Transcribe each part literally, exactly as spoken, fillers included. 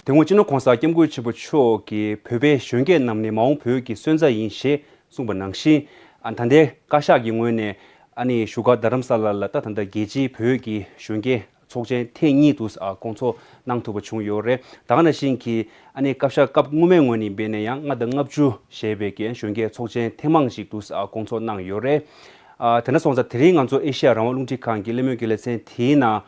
དེ་སྔོན་སྤྱི་ནོར་༸གོང་ས་༸སྐྱབས་མགོན་ཆེན་པོ་མཆོག་གིས་བོད་པའི་གཞོན་སྐྱེས་རྣམས་ནི་མ་འོངས་བོད་ཀྱི་སོན་རྩ་ཡིན་ཞེས་གསུངས་པ་ནང་བཞིན། ཨ་ད་ལྟའི་བཀའ་ཤག་གི་ངོས་ནས་ཨ་ནི་བཞུགས་སྒར་རྡ་རམ་ས་ལ་ལ་ད་ད་ལྟ་རྒྱལ་སྤྱིའི་བོད་ཀྱི་གཞོན་སྐྱེས་ཚོགས་ཆེན་ཐེངས་གཉིས་དུ་ཨ་བསྐོང་ཚོགས་གནང་ཐུབ་པ་བྱུང་ཡོད་རེད། ད་ག་ནང་བཞིན་གྱི་ཨ་ནི་བཀའ་ཤག་སྐབས་སྔོན་མའི་ངོས་ནས་འབད་ནས་ཡང་ལྔ་དང་ལྔ་བཅུ་ཞེས་པའི་གི་གཞོན་སྐྱེས་ཚོགས་ཆེན་ཐེངས་མང་ཞིག་ཏུ་ཨ་བསྐོང་ཚོགས་གནང་ཡོད་རེད། ཨ་དེ་འདྲ་སོང་ཙང་དེ་རིང་ང་ཚོ་ཨེ་ཤེ་ཡ་རང་དབང་རླུང་འཕྲིན་ཁང་གི་གླེང་མོལ་གྱི་ལེ་ཚན་དེའི་ནང་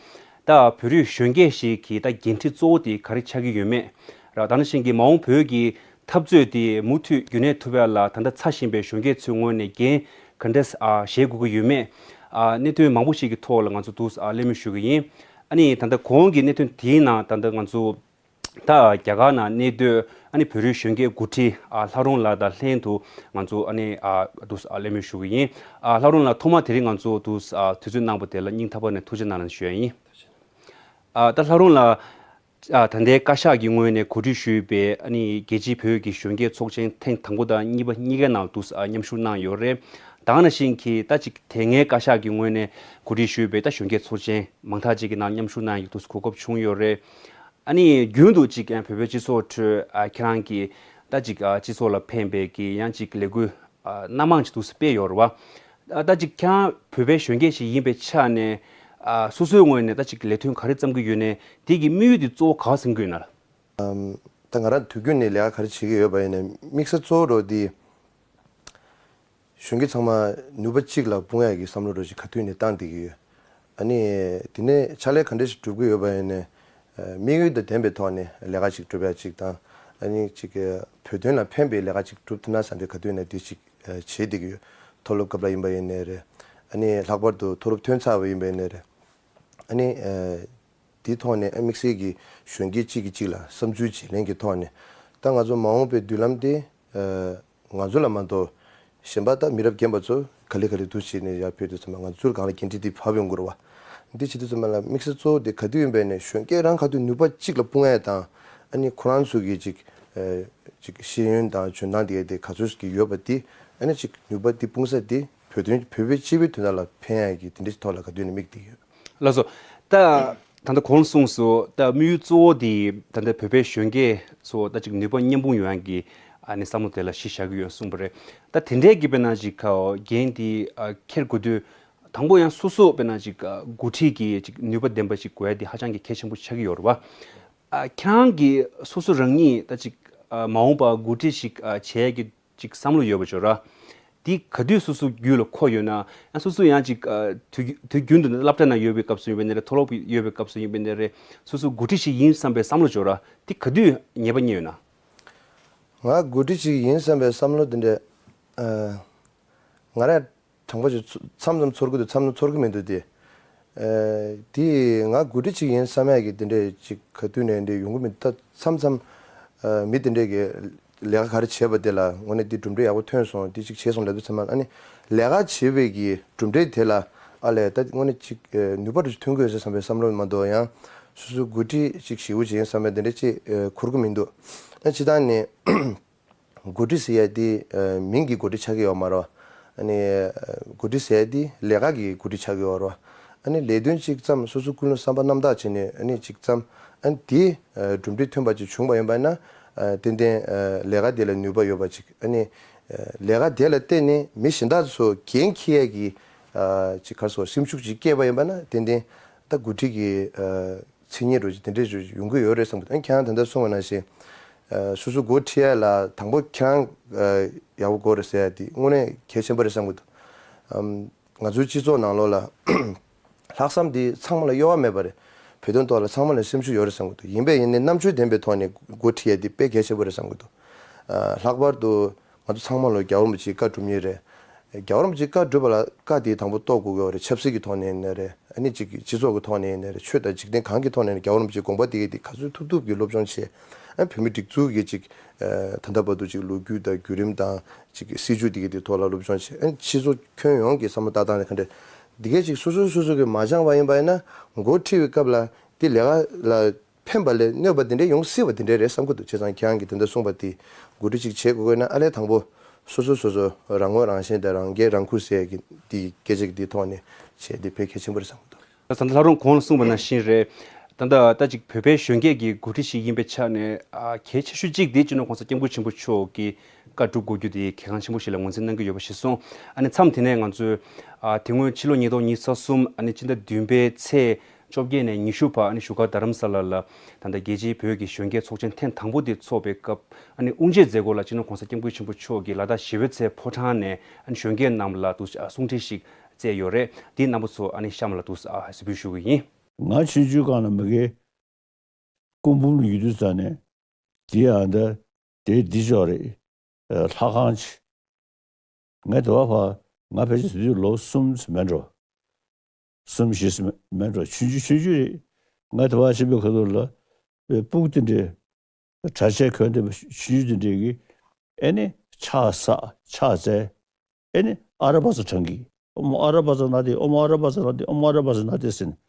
ད་བོད་རིགས་གཞོན་སྐྱེས་ཤིག་གི་ད་འགན་འཁྲི་གཙོ་བོ་དེ་ག་རེ་ཆགས་ཀྱི་ཡོད་མེད་ར། ད་ནང་བཞིན་གྱི་མ་འོངས་བོད་ཀྱི་འཐབ་རྩོད་དེ་མུ་མཐུད་རྒྱུན་གནས་ཐུབ་ཡ་ལ་ད་ལྟ་འཚར་བཞིན་པའི་གཞོན་སྐྱེས་ཚོའི་ངོས་ནས་འགན་ག་འདྲས་ཨ་བཞེས་དགོས་ཀྱི་ཡོད་མེད། ཨ་གནད་དོན་མང་པོ་ཞིག་གི་ཐོག་ལ་ང་ཚོ་འདུག་ཨ་གླེང་མོལ་ཞུ་གི་ཡིན། ཨ་ནི་ད་ལྟ་གོང་གི་གནད་དོན་དེའི་ནང་ད་ལྟ་ང་ཚོ་ད་རྒྱ་གར་ནང་གནས་སྡོད་ཨ་ནི་བོད་རིགས་གཞོན་སྐྱེས་འགོ་ཁྲིད་ཨ་ལྷ་རུང་ལགས་དང་ལྷན་དུ་ང་ཚོ་ཨ་ནི་ཨ་འདུག་ཨ་གླེང་མོལ་ཞུ་གི་ཡིན། ཨ་ལྷ་རུང་ལགས་ཐོག་མར་དེ་རིང་ང་ཚོ་འདུག་ཨ་དུས་ཚོད་གནང་བ་དེ་ལ་སྙིང་ཐག་པ་ནས་ཐུགས་རྗེ་གནང་ཞུ་ཡ་ཡིན། ཨ་ད་ལྷ་རུང་ལགས། ཨ་ད་ལྟའི་བཀའ་ཤག་གི་ངོས་ནས་གོ་སྒྲིག་ཞུས་པའི་ཨ་ནི་རྒྱལ་སྤྱིའི་བོད་ཀྱི་གཞོན་སྐྱེས་ཚོགས་ཆེན་ཐེངས་དང་པོ་དང་གཉིས་པ་གཉིས་ཀའི་ནང་དུ་ཨ་མཉམ་ཞུགས་གནང་ཡོད་རེད། ད་ག་ནང་བཞིན་གྱི་ད་ཅིག་དེ་སྔའི་བཀའ་ཤག་གི་ངོས་ནས་གོ་སྒྲིག་ཞུས་པའི་ད་གཞོན་སྐྱེས་ཚོགས་ཆེན་མང་དག་ཅིག་གི་ནང་མཉམ་ཞུགས་གནང་ཡག་ཏུ་གོ་སྐབས་བྱུང་ཡོད་རེད། ཨ་ནི་རྒྱུན་དུ་ཅིག་ཨ་བོད་པའི་སྤྱི་ཚོགས་ཁྲོད་ཨ་ཁྱེད་རང་གིས་ད་ཅིག་ཨ་སྤྱི་ཚོགས་ལ་ཕན་པའི་གི་ཡང་ཅིག་ལས་འགུལ་ཨ་སྣ་མང་ཅིག་ཏུ་སྤེལ་ཡོད་རེད་བ། ཨ་ད་ཅིག་ཁྱེད་རང་བོད་པའི་གཞོན་སྐྱེས་ཤིག་ཡིན་པའི་ཆ་ནས་ཨ་སོ་སོའི་ངོས་ནས་ད་ཅིག་ལས་དོན་ག་རེ་བརྩམ་གྱི་ཡོད་ནས་དེ་གི་དམིགས་ཡུལ་དེ་གཙོ་བོ་ག་པར་འཛིན་གྱི་ཡོད་ན་ལགས། ཨམ། ད་ང་རང་དུས་རྒྱུན་ནས་ལས་ཀ་ག་རེ་བྱེད་ཀྱི་ཡོད་པ་ཡིན་ན་དམིགས་ས་གཙོ་བོ་རོ་དེ། གཞོན་སྐྱེས་ཚང་མ་ནུས་པ་གཅིག་ལ་སྤུངས་ཡག་གི་བསམ་བློ་རོ་ཞིག་ག་དུས་ནས་བཏང་བསྡད་ཀྱི་ཡོད། ཨ་ནི། དེ་ནས་ཕྱག་ལས་ག་འདྲ་ཞིག་སྒྲུབ་ཀྱི་ཡོད་པ་ཡིན་ནའི། ཨ་དམིགས་ཡུལ་དང་ལྡན་པའི་ཐོག་ནས་ལས་ཀ་ཞིག་སྒྲུབ་ཡག་ཅིག་དང་། ཨ་ནི་ཅིག་བོད་དོན་ལ་ཕན་པའི་ལས་ཀ་ཅིག་སྒྲུབ་ཐུབ་ན་བསམ་སྟེ་ག་དུས་ནས་དེ་ཞིག་བྱེད་བསྡད་ཀྱི་ཡོད། མཐོ་སློབ་སྐབས་ལ་ཡིན་པ་ཡིན་ནའི་རེད། ཨ་ནི་ལྷག་པར་དུ་མཐོ་སློབ་ཐོན་ཚར་བ་ཡིན་པ་ཡིན་ནའི་རེད། ཨ་ནི། དེའི་ཐོག་ནས་དམིགས་བསལ་གྱི་གཞོན་སྐྱེས་གཅིག་གིས་གཅིག་ལ་བསམ་ཚུལ་བརྗེ་ལེན་གྱི་ཐོག་ནས། ད་ང་ཚོ་མ་འོངས་པའི་མདུན་ལམ་དེ་ང་ཚོ་ལ་མ་གཏོགས་གཞན་པ་ད་མི་རབས་རྒན་པ་ཚོ་ག་ལེ་ག་ལེ་འདུག་བྱས་ནས་ཡར་ཕེབས་དུས་ཙམ་པ་ང་ཚོའི་སྒང་ལ་འགན་འཁྲི་དེ་བབས་ཡོང་གི་རེད་བ། འདི་བྱེད་དུས་ཙམ་པ་ལ་དམིགས་བསལ་གཙོ་བོ་དེ་ག་དུས་ཡིན་པས་ནས་གཞོན་སྐྱེས་རང་ག་དུས་ནུས་པ་གཅིག་ལ་སྤུངས་ཡས་དང་། ཨ་ནི་ཁོ་རང་ཚོ་གི་ཅིག་ཅིག་ཤེས་ཡོན་དང་འཇོན་ཐང་དེ་ག་དེ་ག་ཚོད་ཀྱི་ཡོད་པ་དེ། ཨ་ནི་ཅིག་ནུས་པ་དེ་སྤུངས་ས་དེ་བོད་དོན་བོད་པའི་སྤྱི་པའི་དོན་དག་ལ་ཕན་ཡས་ཀྱི་དེ་འདྲའི་ཐོག་ལ་ག་དུས་ནས་དམིགས་བསྡད་ཡོད། ལགས་སོ། ད་ད་ལྟ་གོང་གསུངས་སོང་། ད་དམིགས་ཡུལ་གཙོ་བོ་དེ་ད་ལྟ་བོད་པའི་གཞོན་སྐྱེས་ཚོ་ད་ཅིག་ནུས་པ་མཉམ་སྤུངས་ཡོང་ཡག་གི་ཨ་ནི་བསམ་བློ་དེ་ལ་གཞི་བཞག་གི་ཡོད་གསུངས་པ་རེད། ད་དེ་འདྲའི་གི་དཔེར་ན་ཅིག་ག་འོ་འགན་དེ་ཨ་འཁྱེར་དགོས་དུས་དང་པོ་ཡང་སོ་སོ་དཔེར་ན་ཅིག་ཨ་འགོ་ཁྲིད་ཀྱི་ཅིག་ནུས་པ་ལྡན་པ་ཅིག་དགོས་ཡ་དེ་ཧ་ཅང་གི་གལ་ཆེན་པོ་ཆགས་ཀྱི་ཡོད་རེད་བ། ཨ་ཁྱེད་རང་གིས་སོ་སོ་རང་ཉིད་ད་ཅིག་ཨ་མ་འོངས་པ་འགོ་ཁྲིད་ཅིག་ཨ་བྱེད་ཡ་གི་ཅིག་བསམ་བློ་ཡོད་པ་ཅོག་ར། འདི་ག་དུས་སོ་སོ་རྒྱུད་ལ་འཁོར་ཡོད་ན། ཡང་སོ་སོ་ཡང་ཅིག་ཨ་དུས་དུས་རྒྱུན་དུ་སློབ་གྲྭ་ནང་ཡོད་པའི་སྐབས་སུ་ཡིན་པ་ཡིན་ནའི་རེད། མཐོ་སློབ་ཡོད་པའི་སྐབས་སུ་ཡིན་པ་ཡིན་ནའི་རེད། སོ་སོ་འགོ་ཁྲིད་ཞིག་ཡིན་བསམ་པའི་བསམ་བློ་ཅོག་ར། འདི་ག་དུས་ངེས་པ་རྙེད་ཡོད་ན། ང་འགོ་ཁྲིད་ཅིག་ཡིན་བསམ་པའི་བསམ་བློ་དེ་འདྲ། ཨ་ང་རང་དྲང་པོ་ཞིག་མཚམས་མཚམས་ཚོར་གི་འདུག་མཚམས་མཚམས་ཚོར་གི་མི་འདུག་སྟེ། ཨ་དེ་ང་འགོ་ཁྲིད་ཅིག་ཡིན་བསམ་ཡག་གི་དེ་འདྲས་ཅིག་ག་དུས་ནས་འདྲས་ཡོང་གི་མི་འདུག་ད་མཚམས་མཚམས་ཨ་མི་དེ་འདྲས་ཀྱི་ལས་ཀ་ག་རེ་བྱས་པ་དེ་ལ་དངོས་གནས་དེ་གྲུབ་འབྲས་ཡག་པོ་ཐོན་སོང་། དེ་ཅིག་བྱས་སོང་ལབ་དུས་ཚང་མ་ཨ་ནི་ལས་ཀ་བྱས་པའི་གི་གྲུབ་འབྲས་དེ་ལ་ཨ་ལས་ད་དངོས་གནས་ཅིག་ཨ་ནུས་པ་འདྲ་ཅིག་ཐོན་གི་ཡོད་ཟེར་བསམ་པའི་བསམ་བློ་མ་གཏོགས་ཡང་སོ་སོའི་འགོ་ཁྲིད་ཅིག་ཞེ་པོ་ཅིག་ཡིན་བསམ་པའི་དེ་འདྲས་ཅིག་ཨ་འཁོར་གི་མི་འདུག་ཨ་སྤྱིར་བཏང་ནས། འགོ་ཁྲིད་ཟེར་ཡ་དེ་ཨ་མིང་གི་འགོ་ཁྲིད་ཆགས་ཀྱི་ཡོད་མ་རེད། ཨ་ནི་ཨ་འགོ་ཁྲིད་ཟེར་ཡ་དེ་ལས་ཀ་གི་འགོ་ཁྲིད་ཆགས་ཀྱི་ཡོད་རེད། ཨ་ནི་ལས་དོན་གཅིག་བརྩམས། སོ་སོ་ཀུན་སློང་བསམ་པ་རྣམ་དག་བྱས་ནས་ཨ་ནི་གཅིག་བརྩམས། ཨ་ནི་དེ་ཨ་གྲུབ་འབྲས་ཐོན་པ་ཅིག་བྱུང་བ་ཡིན་པ་ན། ཨ་ཏན་ཏན་ཨ་ལས་ཀ་དེ་ལ་ནུས་པ་ཡོད་པ་ཅིག་ཨ་ནི་ཨ་ལས་ཀ་དེ་ལ་བརྟེན་ནས་མི་གཞན་དག་ཚོ་འགན་འཁྱེར་ཡ་གི་ཨ་ཅིག་ག་རེ་ཟེར་སེམས་ཤུགས་ཅིག་སྐྱེས་པ་ཡིན་པ་ན་ཏན་ཏན་ད་འགོ་ཁྲིད་ཀྱི་ཨ་མཚན་སྙན་རོ་ཅིག་དེ་འདྲས་ཅིག་ཡོང་གི་ཡོད་རེད་བསམ་གི་འདུག་ཨ་ཁྱེད་རང་ད་ལྟ་གསུངས་པ་ནང་བཞིན། ཨ་སོ་སོ་འགོ་ཁྲིད་ཡ་ལ་དང་པོ་ཁྱེད་རང་ཨ་ཡག་པོ་དགོས་རེད་ཟེར་ཡ་དེ་དངོས་གནས་གལ་ཆེན་པོ་རེད་བསམ་གི་འདུག་ཨམ་ང་ཚོའི་སྤྱི་ཚོགས་ནང་ལོགས་ལ་ལྷག་བསམ་དེ་ཚང་མ་ལ་གཡོ་བ་མེད་པ་རེད། བོད་དོན་ཐོག་ལ་ཚང་མ་ལ་སེམས་ཤུགས་ཡོད་རེད་བསམ་གི་འདུག་ཡིན་པས་ཡིན་ནའི་རྣམ་དཔྱོད་ལྡན་པའི་ཐོག་ནས་འགོ་ཁྲིད་ཡ་དེ་དཔེ་གལ་ཆེན་པོ་རེད་བསམ་གི་འདུག་ཨ་ལྷག་པར་དུ་ང་ཚོ་ཚང་མ་ལ་རྒྱལ་བ་རིན་པོ་ཆེའི་བཀའ་སྒྲུབ་མཁན་རེད། རྒྱལ་བ་རིན་པོ་ཆེའི་བཀའ་སྒྲུབ་པ་ལ་བཀའ་དེའི་དང་པོ་རྟོགས་དགོས་ཀྱི་ཡོད་རེད། ཆབ་སྲིད་ཀྱི་ཐོག་ནས་ཡིན་ནའི་རེད། ཨ་ནི་གཅིག་གི་སྤྱི་ཚོགས་ཀྱི་ཐོག་ནས་ཡིན་ནའི་རེད། ཆོས་དང་འཇིག་རྟེན་གང་གི་ཐོག་ནས་ཡིན་ནའི་རྒྱལ་བ་རིན་པོ་ཆེའི་དགོངས་པ་དེ་གའི་དེ་ག་ཚོད་ཐུབ་ཐུབ་ཀྱི་སློབ་སྦྱོང་བྱས། ཨ་བོད་མི་སྒྲིག་འཛུགས་ཀྱི་གཅིག་ཨ་ད་ལྟ་བར་དུ་གཅིག་ལོ་རྒྱུས་དང་བརྒྱུད་རིམ་དང་གཅིག་གི་སྲིད་བྱུས་དེ་གའི་དེ་ཐོག་ལ་སློབ་སྦྱོང་བྱས། ཨ་ནི་སྤྱི་ཚོགས་ཁྱོན་ཡོངས་ཀྱི་བསམ་བློ་བཏང་སྟངས་ནས་ག་འདྲ་དེ་གའི་གཅིག་སོ་སོ་སོ་སོ་གི་མ་སྦྱངས་པ་ཡིན་པ་ཡིན་ན་འགོ་ཁྲིད་པའི་སྐབས་ལ་དེ་ལས་ཀ་ལ་ཕན་པ་ལས་གནོད་པ་དེ་འདྲའི་ཡོང་སྲིད་པ་དེ་འདྲའི་རེད་བསམ་གྱི་འདུག་བྱས་ཙང་ཁྱེད་རང་གིས་དེ་འདྲ་གསུངས་པ་དེ་འགོ་ཁྲིད་ཅིག་བྱེད་དགོས་དགོས་ན་ཨ་ལས་དང་པོ་སོ་སོ་སོ་སོ་རང་ངོས་རང་ཞེན་དང་རང་འགན་རང་འཁུར་ཟེར་ཡ་གི་དེ་སྐད་ཆ་གི་དེ་ཐོག་ནས་བྱས་དེ་དཔེ་གལ་ཆེན་པོ་རེད་བསམ་གྱི་འདུག་ད་ལྟ་ལྷ་རུང་གོང་ལ་གསུངས་པ་ནང་བཞིན་རེད། ད་ལྟ་ད་ཅིག་བོད་པའི་གཞོན་སྐྱེས་ཀྱི་འགོ་ཁྲིད་ཞིག་ཡིན་པའི་ཆ་ནས་ཨ་གལ་ཆེ་ཤོས་གཅིག་དེ་སྤྱི་ནོར་༸གོང་ས་༸སྐྱབས་མགོན་ཆེན་པོ་མཆོག་གིས་བཀའ་སྒྲུབ་དགོས་རྒྱུ་དེ་གལ་འགངས་ཆེན་པོ་ཞིག་ལ་ངོས་འཛིན་གནང་གི་ཡོད་པ་ཞིག་གསུངས། ཨ་ནི་མཚམས་དེ་ནས་ང་ཚོས་ཨ་དེ་སྔོན་ཕྱི་ལོ་ཉིས་སྟོང་ཉི་ཤུ་རྩ་གསུམ་ཨ་ནི་སྤྱི་ཟླ་བདུན་པའི་ཚེས་བཅོ་བརྒྱད་ནས་ཉི་ཤུ་བར་ཨ་ནི་བཞུགས་སྒར་རྡ་རམ་ས་ལ་ལ་ད་ལྟ་རྒྱལ་སྤྱིའི་བོད་ཀྱི་གཞོན་སྐྱེས་ཚོགས་ཆེན་ཐེངས་དང་པོ་དེ་འཚོགས་པའི་སྐབས་ཨ་ནི་དབུ་འབྱེད་མཛད་སྒོ་ལ་སྤྱི་ནོར་༸གོང་ས་༸སྐྱབས་མགོན་ཆེན་པོ་མཆོག་གིས་ལ་དྭགས་ཞི་བའི་ཚལ་ཕོ་བྲང་ནས་ཨ་ནི་གཞོན་སྐྱེས་རྣམས་ལ་འདུག་ཨ་གསུང་འཕྲིན་ཞིག་བསྩལ་ཡོད་རེད། དེའི་རྣམ་པ་ཚོ་ཨ་ནི་གཤམ་ལ་འདུག་ཨ་གཟིགས་འབུལ་ཞུ་གི་ཡིན། ང་ཆུང་ཆུང་སྒང་ལ་མ་གི་སྐུ་འབུམ་ལ་ཡོད་དུས་ཙང་ནས་དེ་ཨ་འདྲ་དེ་འདི་ཅོག་རེད། ལྷ་ཁང་ཆེ། ང་དེ་བ་ཕ་ང་ཕལ་ཆེར་དུས་ལོ་གསུམ་ཙམ་མེད་འགྲོ། གསུམ་བཞི་ཙམ་མེད་འགྲོ། ཆུང་ཆུང་ཆུང་ཆུང་རེད། ང་དེ་བ་ཕྱིན་པའི་ཁ་ཐུག་ལ་སྤུ་གུ་དེ་འདྲའི་གྲྭ་ཆས་གོན་བསྡད་པ་ཆུང་ཆུང་དེ་འདྲའི་གི་ཨེ་ནི་ཕྱག་བསགས་ཕྱག་བཙལ། ཨེ་ནི་ཨ་ར་པ་ཙ་བགྲང་གི། ཨོཾ་ཨ་ར་པ་ཙ་ན་དྷཱིཿ། ཨོཾ་ཨ་ར་པ་ཙ་ན་དྷཱིཿ། ཨོཾ་ཨ་ར་པ་ཙ་ན་དྷཱིཿ་ཟེར་ནས་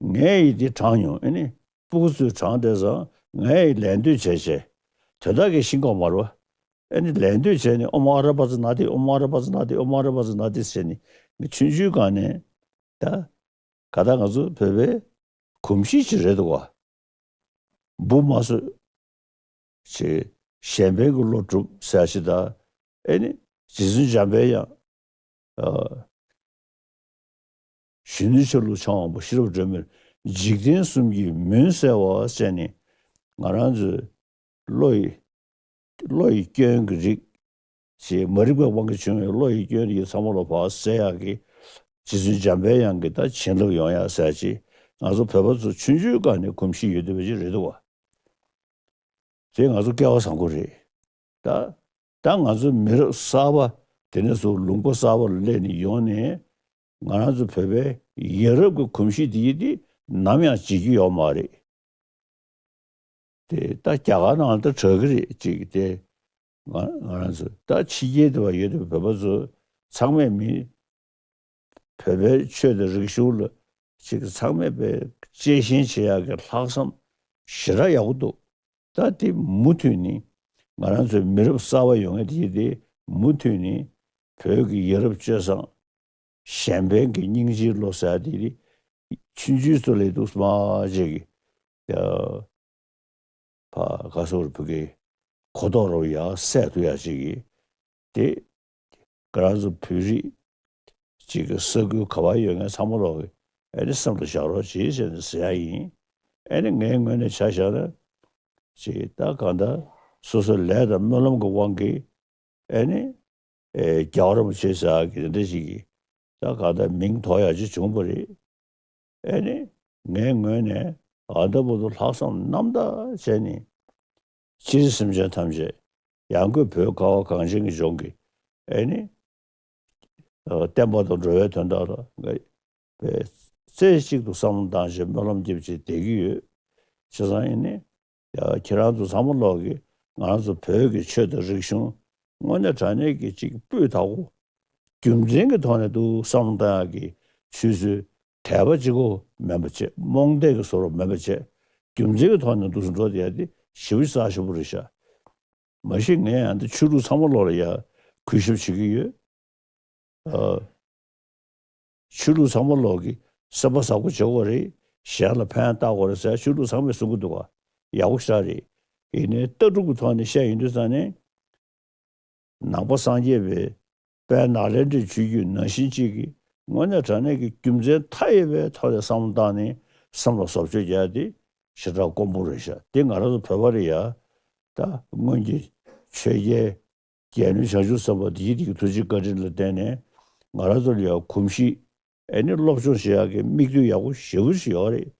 ངས་ཡི་དེ་བགྲངས་མྱོང་། ཨེ་ནི་སྤུ་གུ་ཚོས་བགྲངས་བསྡད་ཙང་ངས་ཡི་ལད་ཟློས་བྱས་བྱས་དོན་དག་གི་ཤེས་ཀྱི་ཡོད་མ་རེད་པ། ཨེ་ནི་ལད་ཟློས་བྱས་ནས་ཨོཾ་ཨ་ར་པ་ཙ་ན་དྷཱིཿ། ཨོཾ་ཨ་ར་པ་ཙ་ན་དྷཱིཿ། ཨོཾ་ཨ་ར་པ་ཙ་ན་དྷཱིཿ་ཟེར་ནས་ངས་ཆུང་ཆུང་སྒང་ནས་ད་ག་ད་ང་ཚོ་བོད་པའི་གོམས་གཤིས་ཅིག་རེད་འདུག་ག། འབུ་མ་གསོད་ཅེས་གཞན་ཕན་གྱི་བློ་སྒྲུབ་ཟེར་ཡ་ཞིག་དང་། ཨེ་ནི་རྗེ་བཙུན་འཇམ་པའི་དབྱངས་ཨ་གཞོན་ནུའི་ཆ་ལུགས་འཆང་དབང་པོ་ཤེས་རབ་སྒྲོན་མེར་འཇིག་རྟེན་གསུམ་གྱི་མུན་བསལ་བ་ཟེར་ནས་ང་རང་ཚོའི་བློ་ཡི་བློ་ཡི་སྐྱོན་གྱི་རིགས་ཞེས་མ་རིག་པའི་དབང་གིས་བྱུང་བའི་བློ་ཡི་སྐྱོན་རིགས་ཚང་མ་ལ་བག་སེལ་ཡག་གི་རྗེ་བཙུན་འཇམ་པའི་དབྱངས་ཀྱི་ད་བྱིན་རླབས་ཡོང་ཡག་ཟེར་ཅིག་ང་ཚོ་བོད་པ་ཚོ་ཆུང་ཆུང་སྒང་ནས་གོམས་གཤིས་ཡོད་བསྡད་པ་ཅིག་རེད་འདུག་བ། དེ་ང་ཚོ་སྐལ་བ་བཟང་པོ་རེད། ད་ད་ང་ཚོ་མི་རབས་གསར་པ་དེ་ནས་བཟུང་ལུང་པ་གསར་པ་ལ་སླེབས་ནས་ཡོང་ནས་ང་རང་ཚོ་བོད་པའི་ཡ་རབས་ཀྱི་གོམས་གཤིས་དེ་ཡི་དེ་ནམ་ཡང་བརྗེད་རྒྱུ་ཡོད་མ་རེད། དེ་ད་རྒྱ་གར་ནང་ལ་ད་དྲག་གི་རེད་ཅིག་དེ། ང་ང་རང་ཚོ་ད་ཕྱི་རྒྱལ་དུ་བ་ཡོད་དུ་བོད་པ་ཚོ་ཚང་མས་མི་བོད་པའི་ཆོས་དང་རིག་གཞུང་ལ་ཅིག་ཚང་མས་པའི་གཅེས་ཞེན་བྱེད་ཡག་གི་ལྷག་བསམ་ཞེ་དྲག་ཡག་པོ་འདུག། ད་དེ་མུ་མཐུད་ནས་ང་རང་ཚོའི་མི་རབས་གསར་པ་ཡོང་མཁན་དེ་དེ་མུ་མཐུད་ནས་བོད་ཀྱི་ཡ་རབས་སྤྱོད་བཟང་གཞན་ཕན་གྱི་སྙིང་རྗེའི་བློ་ཟེར་ཡ་དེ་རེད། ཆུང་ཆུང་ཚོ་ལས་འདུག་སྨྲ་བྱེད་ཀྱི་ཡ་ཕ་ག་སོགས་བོད་ཀྱི་གོ་རྟོགས་རོ་ཡ་སད་ཐུབ་ཡ་བྱེད་ཀྱི་དེ་ང་རང་ཚོ་བོད་རིགས་གཅིག་གི་ས་ཁུལ་ག་བ་ཡོད་མཁན་ཚང་མ་ལོག་གི་ཨེ་ནི་སེམས་ལ་བཞག་རོགས་གྱིས་ཟེར་ནས་ཟེར་ཡ་ཡིན། ཨེ་ནི་ངའི་ངོས་ནས་ཆ་བཞག་ན་ཅིག་ད་གང་ལྟར་སོ་སོའི་ལས་དང་སྨོན་ལམ་གྱི་དབང་གིས་ཨེ་ནི་ཨེ་རྒྱལ་བ་རིན་པོ་ཆེ་ཟེར་ཡ་གི་དེ་འདྲ་ཞིག་གིས་ད་གང་ལྟར་མིང་ཐོགས་ཡ་ཅིག་བྱུང་བ་རེད། ཨེ་ནི་ངའི་ངོས་ནས་ཨ་ད་བར་དུ་ལྷག་བསམ་རྣམ་དག་བྱས་ནས་སྤྱིར་སེམས་ཅན་ཐམས་ཅད་ཡང་སྒོས་བོད་ཁ་བ་གངས་ཅན་གྱི་ལྗོངས་ཀྱི་ཨེ་ནི་ཨ་བསྟན་པ་དང་འགྲོ་བའི་དོན་དག་ལ་ང་རྩེ་གཅིག་ཏུ་བསམ་བློ་བཏང་བྱས་སྨོན་ལམ་རྒྱབ་བྱས་བསྡད་ཀྱི་ཡོད། བྱས་ཙང་ཨེ་ནི་ཡ་ཁྱེད་རང་ཚོ་ཚང་མ་ལོག་གིས་ང་རང་ཚོ་བོད་ཀྱི་ཆོས་དང་རིག་གཞུང་དངོས་གནས་དྲང་གནས་ཀྱི་གཅིག་སྤུས་དག་པོ་རྒྱུ་མཚན་གྱི་ཐོག་ནས་འདུག་བསམ་བློ་བཏང་ཡག་གི་ཆུ་ཚོད་དད་པ་གཅིག་པོ་མིན་པ་བྱས། རྨོངས་དད་ཀྱི་བཟོ་འདྲ་མིན་པ་བྱས། རྒྱུ་མཚན་གྱི་ཐོག་ནས་འདུག་སེ་འགྲོ་བསྡད་ཡ་དེ་ཞེ་པོ་རྩ་ཆེན་པོ་རེད་ཤག། མ་གཞི་ངས་ཡང་འདི་ཆོས་ལུགས་ཚང་མ་ལོག་ལ་ཡ་གུས་ཞབས་བྱེད་ཀྱི་ཡོད། ཨ། ཆོས་ལུགས་ཚང་མ་ལོག་གིས་སེམས་པ་བཟང་པོ་བྱེད་དགོས་རེད། གཞན་ལ་ཕན་བཏགས་དགོས་རེད་ཟེར་ཆོས་ལུགས་ཚང་མས་གསུང་གི་འདུག་ག། ཡག་པོ་ཞེ་དྲག་རེད། ཡིན་ནའི་ལྟ་གྲུབ་ཀྱི་ཐོག་ནས་བཤད་ཡོང་དུས་ཙང་ནས། ནང་པ་སངས་རྒྱས་པའི་དཔལ་ནཱ་ལེནྡྲའི་ཆོས་བརྒྱུད་ནང་བཞིན་གཅིག་གིས་དངོས་གནས་དྲང་གནས་ཀྱི་རྒྱུ་མཚན་མཐའ་ཡས་པའི་ཐོག་ནས་བསམ་བློ་བཏང་ནས་སེམས་ལ་བཟོ་བཅོས་རྒྱག་དེ་ཞེ་དྲག་དཀོན་པོ་རེད་ཤག། དེ་ང་རང་ཚོ་བོད་པ་རེད་ཡ། ད་སྔོན་གྱི་ཆོས་རྒྱལ་རྒྱལ་བློན་བྱང་ཆུབ་སེམས་དཔའ་དེ་ཡི་དེ་གི་ཐུགས་རྗེ་བཀའ་དྲིན་ལ་བརྟེན་ནས་ང་རང་ཚོ་ལ་ཡང་གོམས་གཤིས་ཨེ་ནི་སློབ་སྦྱོང་བྱེད་ཡག་གི་མིག་ལྟོས་ཡག་པོ་ཞེ་པོ་ཞིག་ཡོད་རེད།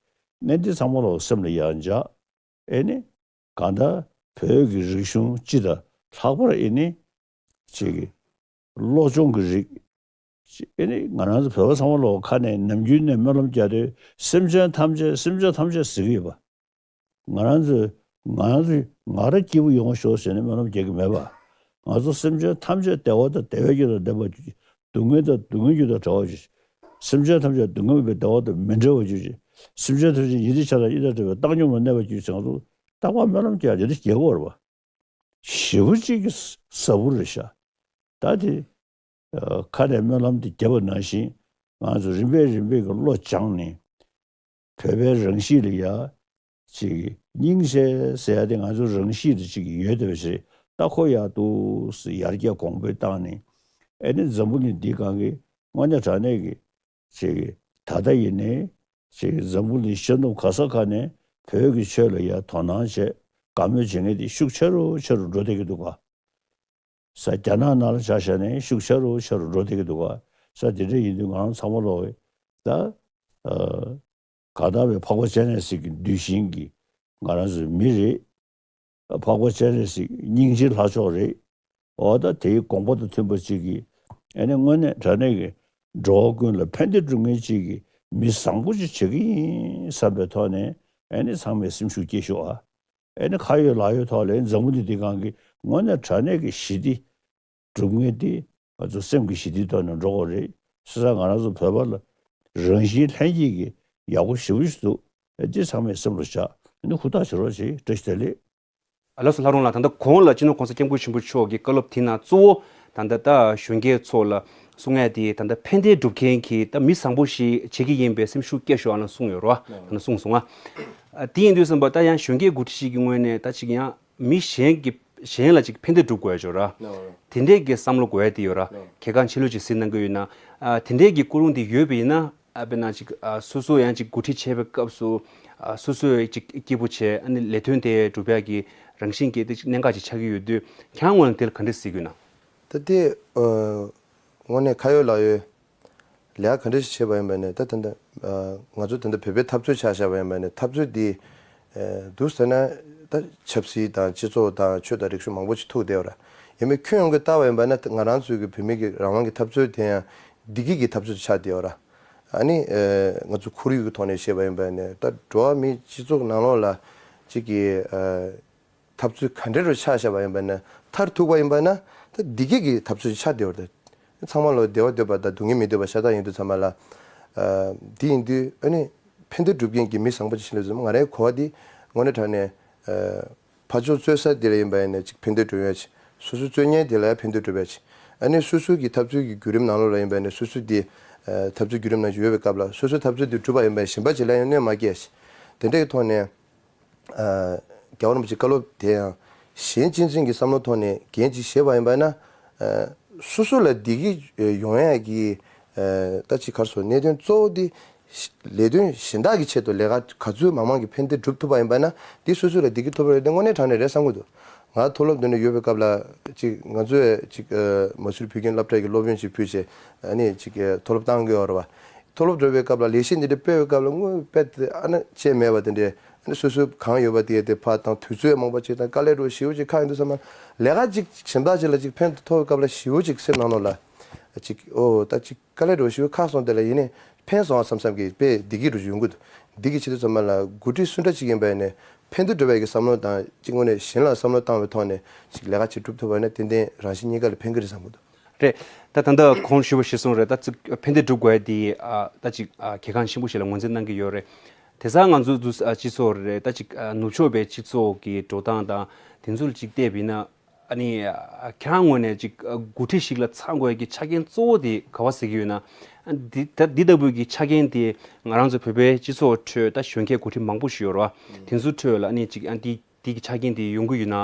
ངས་འདི་ཚང་མ་ལོག་སེམས་ལ་ཡང་འཇགས། ཨེ་ནི་གང་ལྟར་བོད་ཀྱི་རིག་གཞུང་སྤྱི་དང་ལྷག་པར་ཨེ་ནི་ཅིག་གི་བློ་སྦྱོང་གི་རིགས་ཅིག་ཨེ་ནི་ང་རང་ཚོ་བོད་པ་ཚང་མ་ལོག་ཁ་ནས་ནམ་རྒྱུན་ནས་སྨོན་ལམ་རྒྱག་དུས་སེམས་ཅན་ཐམས་ཅད་སེམས་ཅན་ཐམས་ཅད་ཟེར་གྱི་ཡོད་པ། ང་རང་ཚོས་ང་རང་ཚོས་ང་རང་སྐྱིད་པོ་ཡོང་བ་ཤོག་ཟེར་ནས་སྨོན་ལམ་རྒྱག་གི་མེད་པ། ང་ཚོ་སེམས་ཅན་ཐམས་ཅད་བདེ་བ་དང་བདེ་བའི་རྒྱུ་དང་ལྡན་པ་སྡུག་བསྔལ་དང་སྡུག་བསྔལ་རྒྱུ་དང་བྲལ་བ་ཅིག། སེམས་ཅན་ཐམས་ཅད་སྡུག་བསྔལ་མེད་པའི་བདེ་བ་དང་མི་འབྲལ་བ་ཅིག། སེམས་ཅན་ཐམས་ཅད་ཡིད་བདེ་ཆགས་སྡང་གཉིས་དང་བྲལ་བའི་བཏང་སྙོམས་ལ་གནས་པ་ཅིག་ཟེར་ང་ཚོ་རྟག་པར་སྨོན་ལམ་རྒྱག་ཡ་དེ་འདྲ་རྒྱག་གི་ཡོད་རེད་པ། ཞེ་པོ་ཅིག་གི་ཟབ་པོ་རེད་ཤག། ད་དེ་ཨ་ཁ་ནས་སྨོན་ལམ་དེ་བརྒྱབ་པ་ནང་བཞིན་ང་ཚོ་རིམ་པས་རིམ་པས་ཀྱི་བློ་སྦྱངས་ནས་བོད་པའི་རང་གཤིས་ལ་ཡ་ ཅིག་སྙིང་རྗེ་ཟེར་ཡ་དེ་ང་ཚོ་རང་གཤིས་རེད། ཅིག་ཡོད་བསྡད་པ་ཞིག་རེད། ད་ཁོ་ཡག་འདུག་ཟེར་ཡར་རྒྱས་གོང་འཕེལ་བཏང་ནས། ཨེ་ནི་འཛམ་བུ་གླིང་འདིའི་སྒང་གི་དངོས་གནས་དྲང་གནས་ཀྱི་ཅིག་ད་ལྟ་ཡིན་ནའི་ཅིག་འཛམ་བུ་གླིང་ཤར་ནུབ་ག་ས་ག་ནས་བོད་ཀྱི་ཆོས་ལ་ཡ་དོ་སྣང་བྱས། དགའ་མོས་བྱེད་མཁན་དེ་ཤུགས་ཆེ་རུ་ཆེ་རུ་འགྲོ་བསྡད་ཀྱི་འདུག་ག། ས་རྒྱ་ནག་ནང་ལ་ཆ་བཞག་ནས་ཤུགས་ཆེ་རུ་ཆེ་རུ་འགྲོ་བསྡད་ཀྱི་འདུག་ག། ས་དེ་འདྲ་ཡིན་དུས་ང་རང་ཚང་མ་ལོག་གི་ད་ཨ་གང་ལྟར་བའི་འཕགས་པ་སྤྱན་རས་གཟིགས་ཀྱི་གདུལ་ཞིང་གི་ང་རང་ཚོའི་མི་རེད། འཕགས་པ་སྤྱན་རས་གཟིགས་སྙིང་རྗེའི་ལྷ་མཆོག་རེད། འོ་ད་དེའི་དགོངས་པ་དང་མཐུན་པ་ཅིག་གིས་ཨེ་ནི་དངོས་གནས་དྲང་གནས་ཀྱི་འགྲོ་བ་ཀུན་ལ་ཕན་བདེ་སྒྲུབ་མཁན་ཅིག་གི་མི་བཟང་པོ་ཅིག་བྱེད་ཀྱི་ཡིན་བསམ་པའི་ཐོག་ནས། ཨེ་ནི་ཚང་མས་སེམས་ཤུགས་སྐྱེད་ཤོག་ཨ། ཨེ་ནི་ཁ་ཡོད་ལག་ཡོད་ཐོག་ལ་འཛམ་བུ་གླིང་འདི་སྒང་གི་དངོས་གནས་དྲང་གནས་ཀྱི་ཞི་བདེ་སྒྲུབ་མཁན་དེ་ང་ཚོ་སེམས་ཀྱི་ཞི་བདེའི་ཐོག་ནས་འགྲོ་དགོས་རེད། བྱས་ཙང་ང་རང་ཚོ་བོད་པ་ལ་རང་བཞིན་ལྷན་སྐྱེས་ཀྱི་ཡག་པོ་ཞེ་པོ་ཞིག་འདུག། ཨེ་འདི་ཚང་མས་སེམས་ལ་བཞག། ཨེ་ནི་ཧུར་ཐག་བྱེད་རོགས་བྱེད། བཀྲ་ཤིས་བདེ་ལེགས། ལགས་སོ། ལྷ་རུང་ལགས། ད་ལྟ་གོང་ལ་སྤྱི་ནོར་༸གོང་ས་༸སྐྱབས་མགོན་ཆེན་པོ་མཆོག་གི་བཀའ་སློབ་དེ་ནང་གཙོ་བོ་ད་ལྟ་ད་གཞོན་སྐྱེས་ཚོ་ལ་གསུང་ཡ་དེ་ད་ལྟ་ཕན་བདེ་སྒྲུབ་མཁན་གྱི་ད་མི་བཟང་པོ་ཞིག་བྱེད་ཀྱི་ཡིན་པའི་སེམས་ཤུགས་སྐྱེད་ཤོག་ཨ་ལ་གསུངས་ཡོད་རེད་བ། ད་ལྟ་གསུངས་སོང་ང་། ཨ་དེ་ཡིན་དུས་ཙམ་པ་ད་ཡང་གཞོན་སྐྱེས་འགོ་ཁྲིད་ཞིག་གི་ངོས་ནས་ད་ཅིག་ཡང་མི་གཞན་གྱི་གཞན་ལ་ཅིག་ཕན་བདེ་སྒྲུབ་དགོས་ཡ་ཅིག་ཡོད་ར། དེ་འདྲས་ཀྱི་བསམ་བློ་དགོས་ཡ་དེ་ཡོད་ར། གལ་སྲིད་ཕྱི་ལོགས་ཅིག་གཟིགས་གནང་གི་ཡོད་ན། ཨ་དེ་འདྲས་ཀྱི་ཀུན་སློང་དེ་ཡོད་པ་ཡིན་ན། ཨ་དཔེར་ན་ཅིག་ཨ་སོ་སོ་ཡང་ཅིག་འགོ་ཁྲིད་བྱེད་པའི་སྐབས་སུ། ཨ་སོ་སོས་ཅིག་སྐྱིད་པོ་བྱས། ཨ་ནི་ལས་དོན་དེ་སྒྲུབ་ཡག་གི་རང་བཞིན་གྱི་དེ་ཅིག་གནད་འགག་ཅིག་ཆགས་ཀྱི་ཡོད་དུས། ཁྱེད་རང་ངོས་ནས་དེ་ལ་ག་འདྲ་གཟིགས་ཀྱི་ཡོད་ན། ད་དེ་ཨ་དངོས་གནས་ཁ་ཡོད་ལག་ཡོད་ལས་ཀ་ག་འདྲ་ཞིག་བྱས་པ་ཡིན་པ་ནས། ད་ད་ལྟ་ཨ་ང་ཚོ་ད་ལྟ་བོད་པའི་འཐབ་རྩོད་ཆ་བཞག་པ་ཡིན་པ་ནས། འཐབ་རྩོད་འདི་ཨ་འདུག་ཟེར་ན། ད་ཆབ་སྲིད་དང་སྤྱི་ཚོགས་དང་ཆོས་དང་རིག་གཞུང་མང་པོ་ཅིག་ཐུག་བསྡད་ཡོད་ར། ཡིན་པའི་ཁྱོན་ཡོངས་ཀྱི་ལྟ་བ་ཡིན་པ་ན། ང་རང་ཚོའི་གི་བོད་མི་གི་རང་དབང་གི་འཐབ་རྩོད་དེ་ཡང་བདེ་སྐྱིད་ཀྱི་འཐབ་རྩོད་ཆགས་བསྡད་ཡོད་ར། ཨ་ནི་ཨ་ང་ཚོ་ཁོར་ཡུག་གི་ཐོག་ནས་བཤད་པ་ཡིན་པ་ནས། ད་འགྲོ་བ་མིའི་སྤྱི་ཚོགས་ནང་ལོགས་ལ་ཅིག་གི་ཨ་འཐབ་རྩོད་ག་འདྲ་རུ་ཆགས་བཞག་པ་ཡིན་པ་ན། མཐར་ཐུག་པ་ཡིན་པ་ན་ད་བདེ་སྐྱིད་ཀྱི་འཐབ་རྩོད་ཆགས་བསྡད་ཡོད་རེད། ཚང་མ་ལ་བདེ་བ་འདོད་པ་དང་སྡུག་བསྔལ་མི་འདོད་པ་ཤ་སྟག་ཡིན་དུས་ཙམ་པ་ལ། ཨ་འདི་ཡིན་དུས་ཨ་ནི་ཕན་བདེ་སྒྲུབ་མཁན་གྱི་མི་བཟང་པོ་ཅིག་ཤི་ལ་ཙམ། ང་རའི་གོ་བ་འདི་དངོས་གནས་དྲང་གནས་ཨ་ཕར་ཕྱོགས་རྩོད་ས་འདི་ལ་ཡིན་པ་ཡིན་ན་ཅིག་ཕན་བདེ་སྒྲུབ་ཡ་ཅིག། སོ་སོ་རྩོད་མཁན་དེ་ལ་ཡང་ཕན་བདེ་སྒྲུབ་ཡ་ཅིག། ཨ་ནི་སོ་སོ་གི་འཐབ་རྩོད་ཀྱི་བརྒྱུད་རིམ་ནང་ལོགས་ལ་ཡིན་པ་ཡིན་ན། སོ་སོ་འདི་ཨ་འཐབ་རྩོད་བརྒྱུད་རིམ་ནང་ཡོད་པའི་སྐབས་ལ་སོ་སོའི་འཐབ་རྩོད་འདི་འགྲུབ་པ་ཡིན་པ་ཡིན་ན། གཞན་པ་ཅིག་ལ་ཡང་གནོད་མ་སྐྱེལ་ཡ་ཅིག། དེ་འདྲའི་ཐོག་ནས་ཨ་རྒྱལ་བ་རིན་པོ་ཆེའི་བཀའ་སློབ་དེ་ཡང་གཞན་གཅེས་འཛིན་གྱི་བསམ་བློ་ཐོག་ནས་འགན་ཅིག་བཞེས་པ་ཡིན་པ་ན། ཨ་སོ་སོ་ལ་བདེ་སྐྱིད་ཡོང་ཡ་གི་ཨ་ད་ཅིག་ག་རེ་ཟེར། གནད་དོན་གཙོ་བོ་འདི་ལས་དོན་གཞན་དག་གི་ཆེད་དུ་ལས་ཀ་ག་ཚོད་མང་མང་གི་ཕན་བདེ་སྒྲུབ་ཐུབ་པ་ཡིན་པ་ན། འདི་སོ་སོ་ལ་བདེ་སྐྱིད་ཐོབ་རེད། དེ་དངོས་གནས་དྲང་གནས་རེད་བསམ་གྱི་འདུག། ང་མཐོ་སློབ་འདི་ནས་ཡོད་པའི་སྐབས་ལ་ཅིག་ང་ཚོས་ཅིག་ཨ་མ་སུར་བོད་ཁྱིམ་སློབ་གྲྭ་གི་སློབ་ཡོན་ཅིག་ཕུལ་བྱས། ཨ་ནི་ཅིག་ཨ་མཐོ་སློབ་བཏང་གི་ཡོད་རེད་བ། མཐོ་སློབ་འགྲོ་བའི་སྐབས་ལ་ལས་གཞི་འདི་འདྲ་སྤེལ་བའི་སྐབས་ལ་དངུལ་དཔེ་དེ་ཨ་ནི་ཅེས་མེད་པ་དེ་འདྲས། ཨ་ནི་སོ་སོའི་གང་ཡོད་པ་དེ་དེ་ཕར་བཏང་། དུས་ཚོད་མང་པོ་ཅིག་དང་དཀའ་ལས་འགྲོ་ཞེ་པོ་ཅིག་ཁག་ཡིན་དུས་ཙམ་པ། ལས་ཀ་ཅིག་གཞན་དག་ཅིག་ལ་ཅིག་ཕན་ཐོགས་པའི་སྐབས་ལ་ཞེ་པོ་ཅིག་སེམས་ནང་ལོགས་ལ་ཅིག་ཨོ་ད་ཅིག་དཀའ་ལས་འགྲོ་ཞེ་པོ་ཁག་སོང་། དེ་ལ་ཡིན་ནའི་ཕན་སོང་བསམ་བསམ་གྱི་དཔེ་བདེ་སྐྱིད་རུ་ཡོང་གི་འདུག། འདི་གི་ཆེད་དུ་ཙམ་པ་ལ་འགོ་ཁྲིད་སུ་འདྲ་ཅིག་ཡིན་པ་ཡིན་ནའི་ཕན་བདེ་སྒྲུབ་པའི་གི་བསམ་བློ་དང་ཅིག་དངོས་གནས་གཞན་ལ་བསམ་བློ་བཏང་བའི་ཐོག་ནས་ཅིག་ལས་ཀ་ཅིག་སྒྲུབ་ཐུབ་པ་ཡིན་ན་ཏན་ཏན་རང་གཞན་གཉིས་ཀ་ལ་ཕན་གི་རེད་བསམ་གི་འདུག། རེད། ད་ད་ལྟ་གོང་ཞུས་པ་གཞིར་བཟུང་རེད། ད་ཅིག་ཕན་བདེ་སྒྲུབ་དགོས་ཡ་དེ་ཨ་ད་ཅིག་ཨ་གལ་འགངས་ཆེན་པོ་ཞིག་ལ་ངོས་འཛིན་གནང་གི་ཡོད་རེད། དེ་སང་ང་ཚོ་འདུག་ཨ་སྤྱི་ཚོགས་རེད། ད་ཅིག་ཨ་ནུབ་ཕྱོགས་པའི་སྤྱི་ཚོགས་ཀྱི་འགྲོ་སྟངས་དང་དེ་ཚོ་ལ་ཅིག་བལྟས་པ་ཡིན་ན། ཨ་ནི་ཨ་ཁྱེད་རང་ངོས་ནས་ཅིག་ཨ་འགོ་ཁྲིད་ཞིག་ལ་ཚང་དགོས་ཡ་གི་ཆ་རྐྱེན་གཙོ་བོ་དེ་ག་བ་ཟེར་གྱི་ཡོད་ན། ཨ་འདི་ད་འདི་ལྟ་བུའི་གི་ཆ་རྐྱེན་དེ་ང་རང་ཚོ་བོད་པའི་སྤྱི་ཚོགས་ཁྲོད་ད་གཞོན་སྐྱེས་འགོ་ཁྲིད་མང་པོ་ཞིག་ཡོད་རེད་བ། དེ་ཚོའི་ཁྲོད་ལ་ཨ་ནི་ཅིག་ཨ་འདི། དེ་གི་ཆ་རྐྱེན་དེ་ཡོང་གི་ཡོད་ན།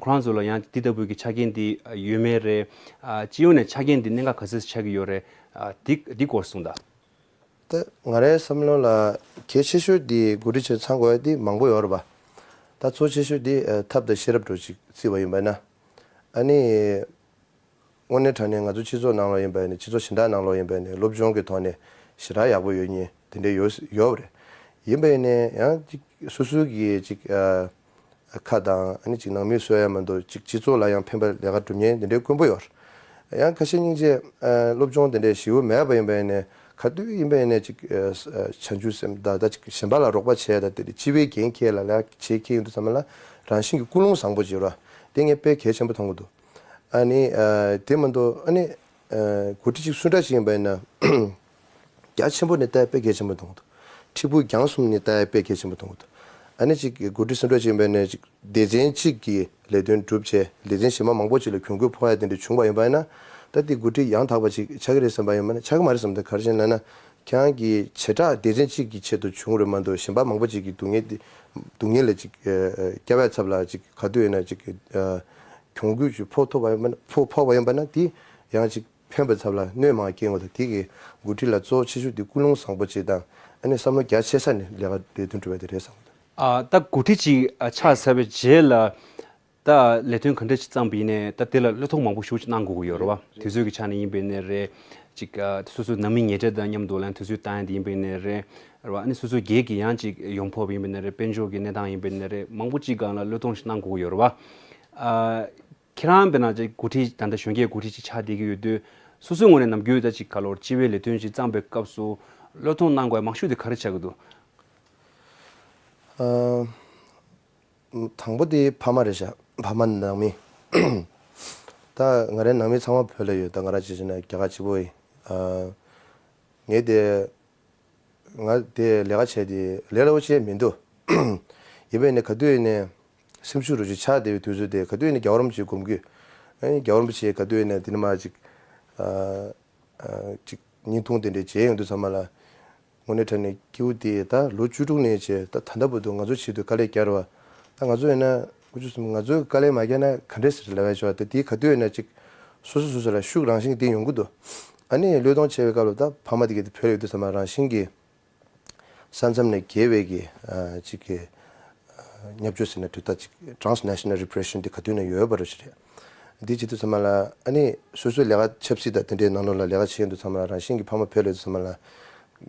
ཁོ་རང་ཚོ་ལ་ཡང་དེ་ལྟ་བུའི་གི་ཆ་རྐྱེན་དེ་ཡོད་མེད་རེད། ཨ་སྤྱི་ཡོངས་ནས་ཆ་རྐྱེན་དེ་གནད་འགག་ག་ཚོད་ཆགས་ཀྱི་ཡོད་རེད། ཨ་དེ་དེ་སྐོར་གསུངས་དང་། ད་ང་རའི་བསམ་བློ་ལ་གལ་ཆེ་ཤོས་དེ་འགོ་ཁྲིད་ཆེད་ཚང་དགོས་ཡ་དེ་མང་པོ་ཡོད་རེད་པ། ད་གཙོ་ཆེ་ཤོས་དེ་ཨ་ཐབས་དང་ཤེས་རབ་འདྲ་ཅིག་བརྩིས་པ་ཡིན་པ་ན། ཨ་ནི། དངོས་གནས་དྲང་གནས་ང་ཚོ་སྤྱི་ཚོགས་ནང་ལོགས་ཡིན་པ་ཡིན་ནའི་སྤྱི་ཚོགས་གཞན་དག་ནང་ལོགས་ཡིན་པ་ཡིན་ནའི་སློབ་སྦྱོང་གི་ཐོག་ནས་ཞེ་དྲག་ཡག་པོ་ཡོད་མཁན་དེ་འདྲ་ཡོད་ཡོད་པ་རེད། ཡིན་པ་ཡིན་ནའི་ཡང་ཅིག་སོ་སོའི་གི་ཅིག་ཨ་ཁ་དང་ཨ་ནི་ཅིག་ནང་མི་གསོ་ཡ་མ་གཏོགས་ཅིག་སྤྱི་ཚོགས་ལ་ཡང་ཕན་པ་ལས་ཀ་སྒྲུབ་མཁན་དེ་འདྲའི་དཀོན་པོ་ཡོད་རེད། ཡང་ཁ་ཤས་སྙིང་རྗེ་ཨ་སློབ་སྦྱོང་དེ་འདྲའི་ཞེ་པོ་མེད་པ་ཡིན་པ་ཡིན་ནའི་ག་དུས་ཡིན་པ་ཡིན་ནའི་ཅིག་ཨ་བྱང་ཆུབ་སེམས་དང་ད་ཅིག་གཞན་པ་ལ་རོགས་པ་བྱས་དང་དེ་འདྲ་སྤྱི་པའི་འགན་འཁྱེར་ལ་ལས་ཀ་བྱེད་མཁན་ཡིན་དུས་ཙམ་པ་ལ་རང་བཞིན་གྱི་ཀུན་སློང་བཟང་པོ་ཅིག་ཡོད་རེད། དེ་ངས་དཔེ་གལ་ཆེན་པོ་མཐོང་གི་འདུག། ཨ་ནི་ཨ་དེ་མ་གཏོགས་ཨ་ནི་ཨ་འགོ་ཁྲིད་ཅིག་སུ་འདྲ་ཞིག་ཡིན་པ་ཡིན་ན། རྒྱ་ཆེན་པོ་ནས་ལྟ་ཡ་དཔེ་གལ་ཆེན་པོ་མཐོང་གི་འདུག། ཁྲི་ཕུག་རྒྱང་གསུམ་ནས་ལྟ་ཡ་དཔེ་གལ་ཆེན་པོ་མཐོང་གི་འདུག། ཨ་ནི་ཅིག་འགོ་ཁྲིད་སུ་འདྲ་ཞིག་ཡིན་པ་ཡིན་ན་ཅིག་སྡེ་ཚན་གཅིག་གི་ལས་དོན་སྒྲུབ་བྱས་སྡེ་ཚན་གཞན་པ་མང་པོ་ཅིག་ལ་གྱོང་གུད་ཕོག་ཡ་དེ་འདྲ་བྱུང་བ་ཡིན་པ་ཡིན་ན། ད་དེ་འགོ་ཁྲིད་ཡང་དག་པ་ཅིག་ཆགས་ཀྱི་རེད་བསམ་པ་ཡིན་པ་ན་ཆགས་ཀྱི་མ་རེད་བསམ། ད་ག་རེ་བྱས་ན་ལབ་ན། ཁྱེད་རང་གི་བྱེ་བྲག་སྡེ་ཚན་གཅིག་གི་ཆེད་དུ་བྱུང་རེད་མ་གཏོགས། གཞན་པ་མང་པོ་ཅིག་གི་སྡུག་བསྔལ་འདི་སྡུག་བསྔལ་ལ་ཅིག་ཨ་ཨ་བསྐྱབ་པའི་ཚབ་ལ་ཅིག་ག་དུས་ཡིན་ན་ཅིག་ཨ་གྱོང་གུད་ཅིག་ཕོག་ཐུབ་པ་ཡིན་པ་ན། ཕོག་ཕོག་པ་ཡིན་པ་ན་དེ་ཡང་ཅིག་ཕན་པའི་ཚབ་ལ་གནོད་མང་སྐྱེལ་འོང་དང་། དེ་གི་འགོ་ཁྲིད་ལ་གཙོ་ཆེ་ཤོས་དེ་ཀུན་སློང་བཟང་པོ་ཅིག་དང་། ཨ་ནི་བསམ་བློ་རྒྱ་ཆེ་ས་ནས་ལས་ཀ་ལས་དོན་སྒྲུབ་པ་དེ་རེད་བསམ་གྱི་འདུག། ཨ་ད་འགོ་ཁྲིད་ཅིག་ཨ་ཆགས་ཚར་བའི་རྗེས་ལ། ད་ལས་དོན་ག་འདྲ་ཞིག་བརྩམས་པ་ཡིན་ནའི་ད་དེ་ལ་བློས་གཏོང་མང་པོ་ཞེ་པོ་ཅིག་གནང་དགོས་ཀྱི་ཡོད་རེད་བ། དུས་ཚོད་ཀྱི་ཆ་ནས་ཡིན་པ་ཡིན་ནའི་རེད། ཅིག་ཨ་སོ་སོའི་ནང་མི་ཉེ་འབྲེལ་དང་མཉམ་དུ་ལན་དུས་ཚོད་བཏང་ཡ་དེ་ཡིན་པ་ཡིན་ནའི་རེད། རེད་བ། ཨ་ནི་སོ་སོའི་སྒེར་གྱི་ཡང་ཅིག་ཡོང་འབབ་ཡིན་པ་ཡིན་ནའི་རེད། དཔལ་འབྱོར་གྱི་གནས་སྟངས་ཡིན་པ་ཡིན་ནའི་རེད། མང་པོ་ཅིག་སྒང་ལ་བློས་གཏོང་ཞིག་གནང་དགོས་ཀྱི་ཡོད་རེད་བ། ཨ་ཁྱེད་རང་དཔེར་ན་ཅིག་འགོ་ཁྲིད་ད་ལྟ་གཞོན་སྐྱེས་འགོ་ཁྲིད་ཅིག་ཆགས་བསྡད་ཀྱི་ཡོད་དུས། སོ་སོའི་ངོས་ནས་ནམ་རྒྱུན་ད་ཅིག་ག་ལོར་སྤྱི་པའི་ལས་དོན་ཅིག་བརྩམས་པའི་སྐབས་སུ་བློས་གཏོང་གནང་དགོས་ཡ་མང་ཤོས་དེ་ག་རེ་ཆགས་ཀྱི་འདུག། ཨ། དང་པོ་དེ་ཕ་མ་རེད་ཤག། ཕ་མ་ནང་མི། ད་ང་རའི་ནང་མི་ཚང་མ་བོད་ལ་ཡོད། ད་ང་རང་བྱས་བྱས་ན་རྒྱ་གར་གཅིག་པོ་ཡིན། ཨ། ངས་དེ། ང་དེ་ལས་ཀ་བྱས་དེ་ལས་སླ་པོ་བྱས་མི་འདུག། ཡིན་པས་ནས་ག་དུས་ཡིན་ནས་སེམས་ཤུགས་རུ་ཅིག་ཆག་བསྡད་པའི་དུས་ཚོད་དེ། ག་དུས་ཡིན་ནས་རྒྱལ་བ་རིན་པོ་ཆེའི་སྒོམ་རྒྱུ། ཨ་ནི་རྒྱལ་བ་རིན་པོ་ཆེ་ག་དུས་ཡིན་ནས་དེ་ནས་མར་ཅིག། ཨ། ཨ། ཅིག་བརྙན་ཐུང་དེ་འདྲའི་མཇལ་ཡོང་དུས་ཙམ་པ་ལ། དངོས་གནས་དྲང་གནས་སྐྱིད་པོ་དེ། ད་ལོ་བཅུ་དྲུག་ནས་བྱས་ད་ད་ལྟ་བར་དུ་ང་ཚོ་ཆེད་དུ་དཀའ་ལས་བརྒྱབ་པ། ད་ང་ཚོ་ཡིན་ན་དགུ་བཅུ་གསུམ། ང་ཚོས་དཀའ་ལས་མ་བརྒྱབ་ན་ག་འདྲས་ཟེར་ལབ་ཡ་ཅིག་ཡོད་པ། ད་དེ་ག་དུས་ཡིན་ན་ཅིག་སོ་སོ་སོ་སོ་ལ་ཤུགས་རང་བཞིན་དེ་ཡོང་གི་འདུག། ཨ་ནི་བློས་གཏོང་བྱས་པའི་སྐབས་ལ་ད་ཕ་མ་དེ་ག་དེ་བོད་ལ་ཡོད་དུས་ཙམ་པ་རང་བཞིན་གྱིས་ས་མཚམས་ནས་བརྒལ་བའི་གི། ཨ། ཅིག་གི། ཨ། བརྙས་བཅོས་ཟེར་ན་འགྲིག་ད། ཅིག་transnational repression དེ་ག་དུས་ན་ཡོད་པ་རེད་ཤག་རེད། འདི་བྱེད་དུས་ཙམ་པ་ལ། ཨ་ནི་སོ་སོའི་ལས་ཀ་ཆབ་སྲིད་དང་དེ་འདྲའི་ནང་ལོགས་ལ་ལས་ཀ་བྱེད་དུས་ཙམ་པ་ལ། རང་བཞིན་གྱི་ཕ་མ་བོད་ལ་ཡོད་དུས་ཙམ་པ་ལ་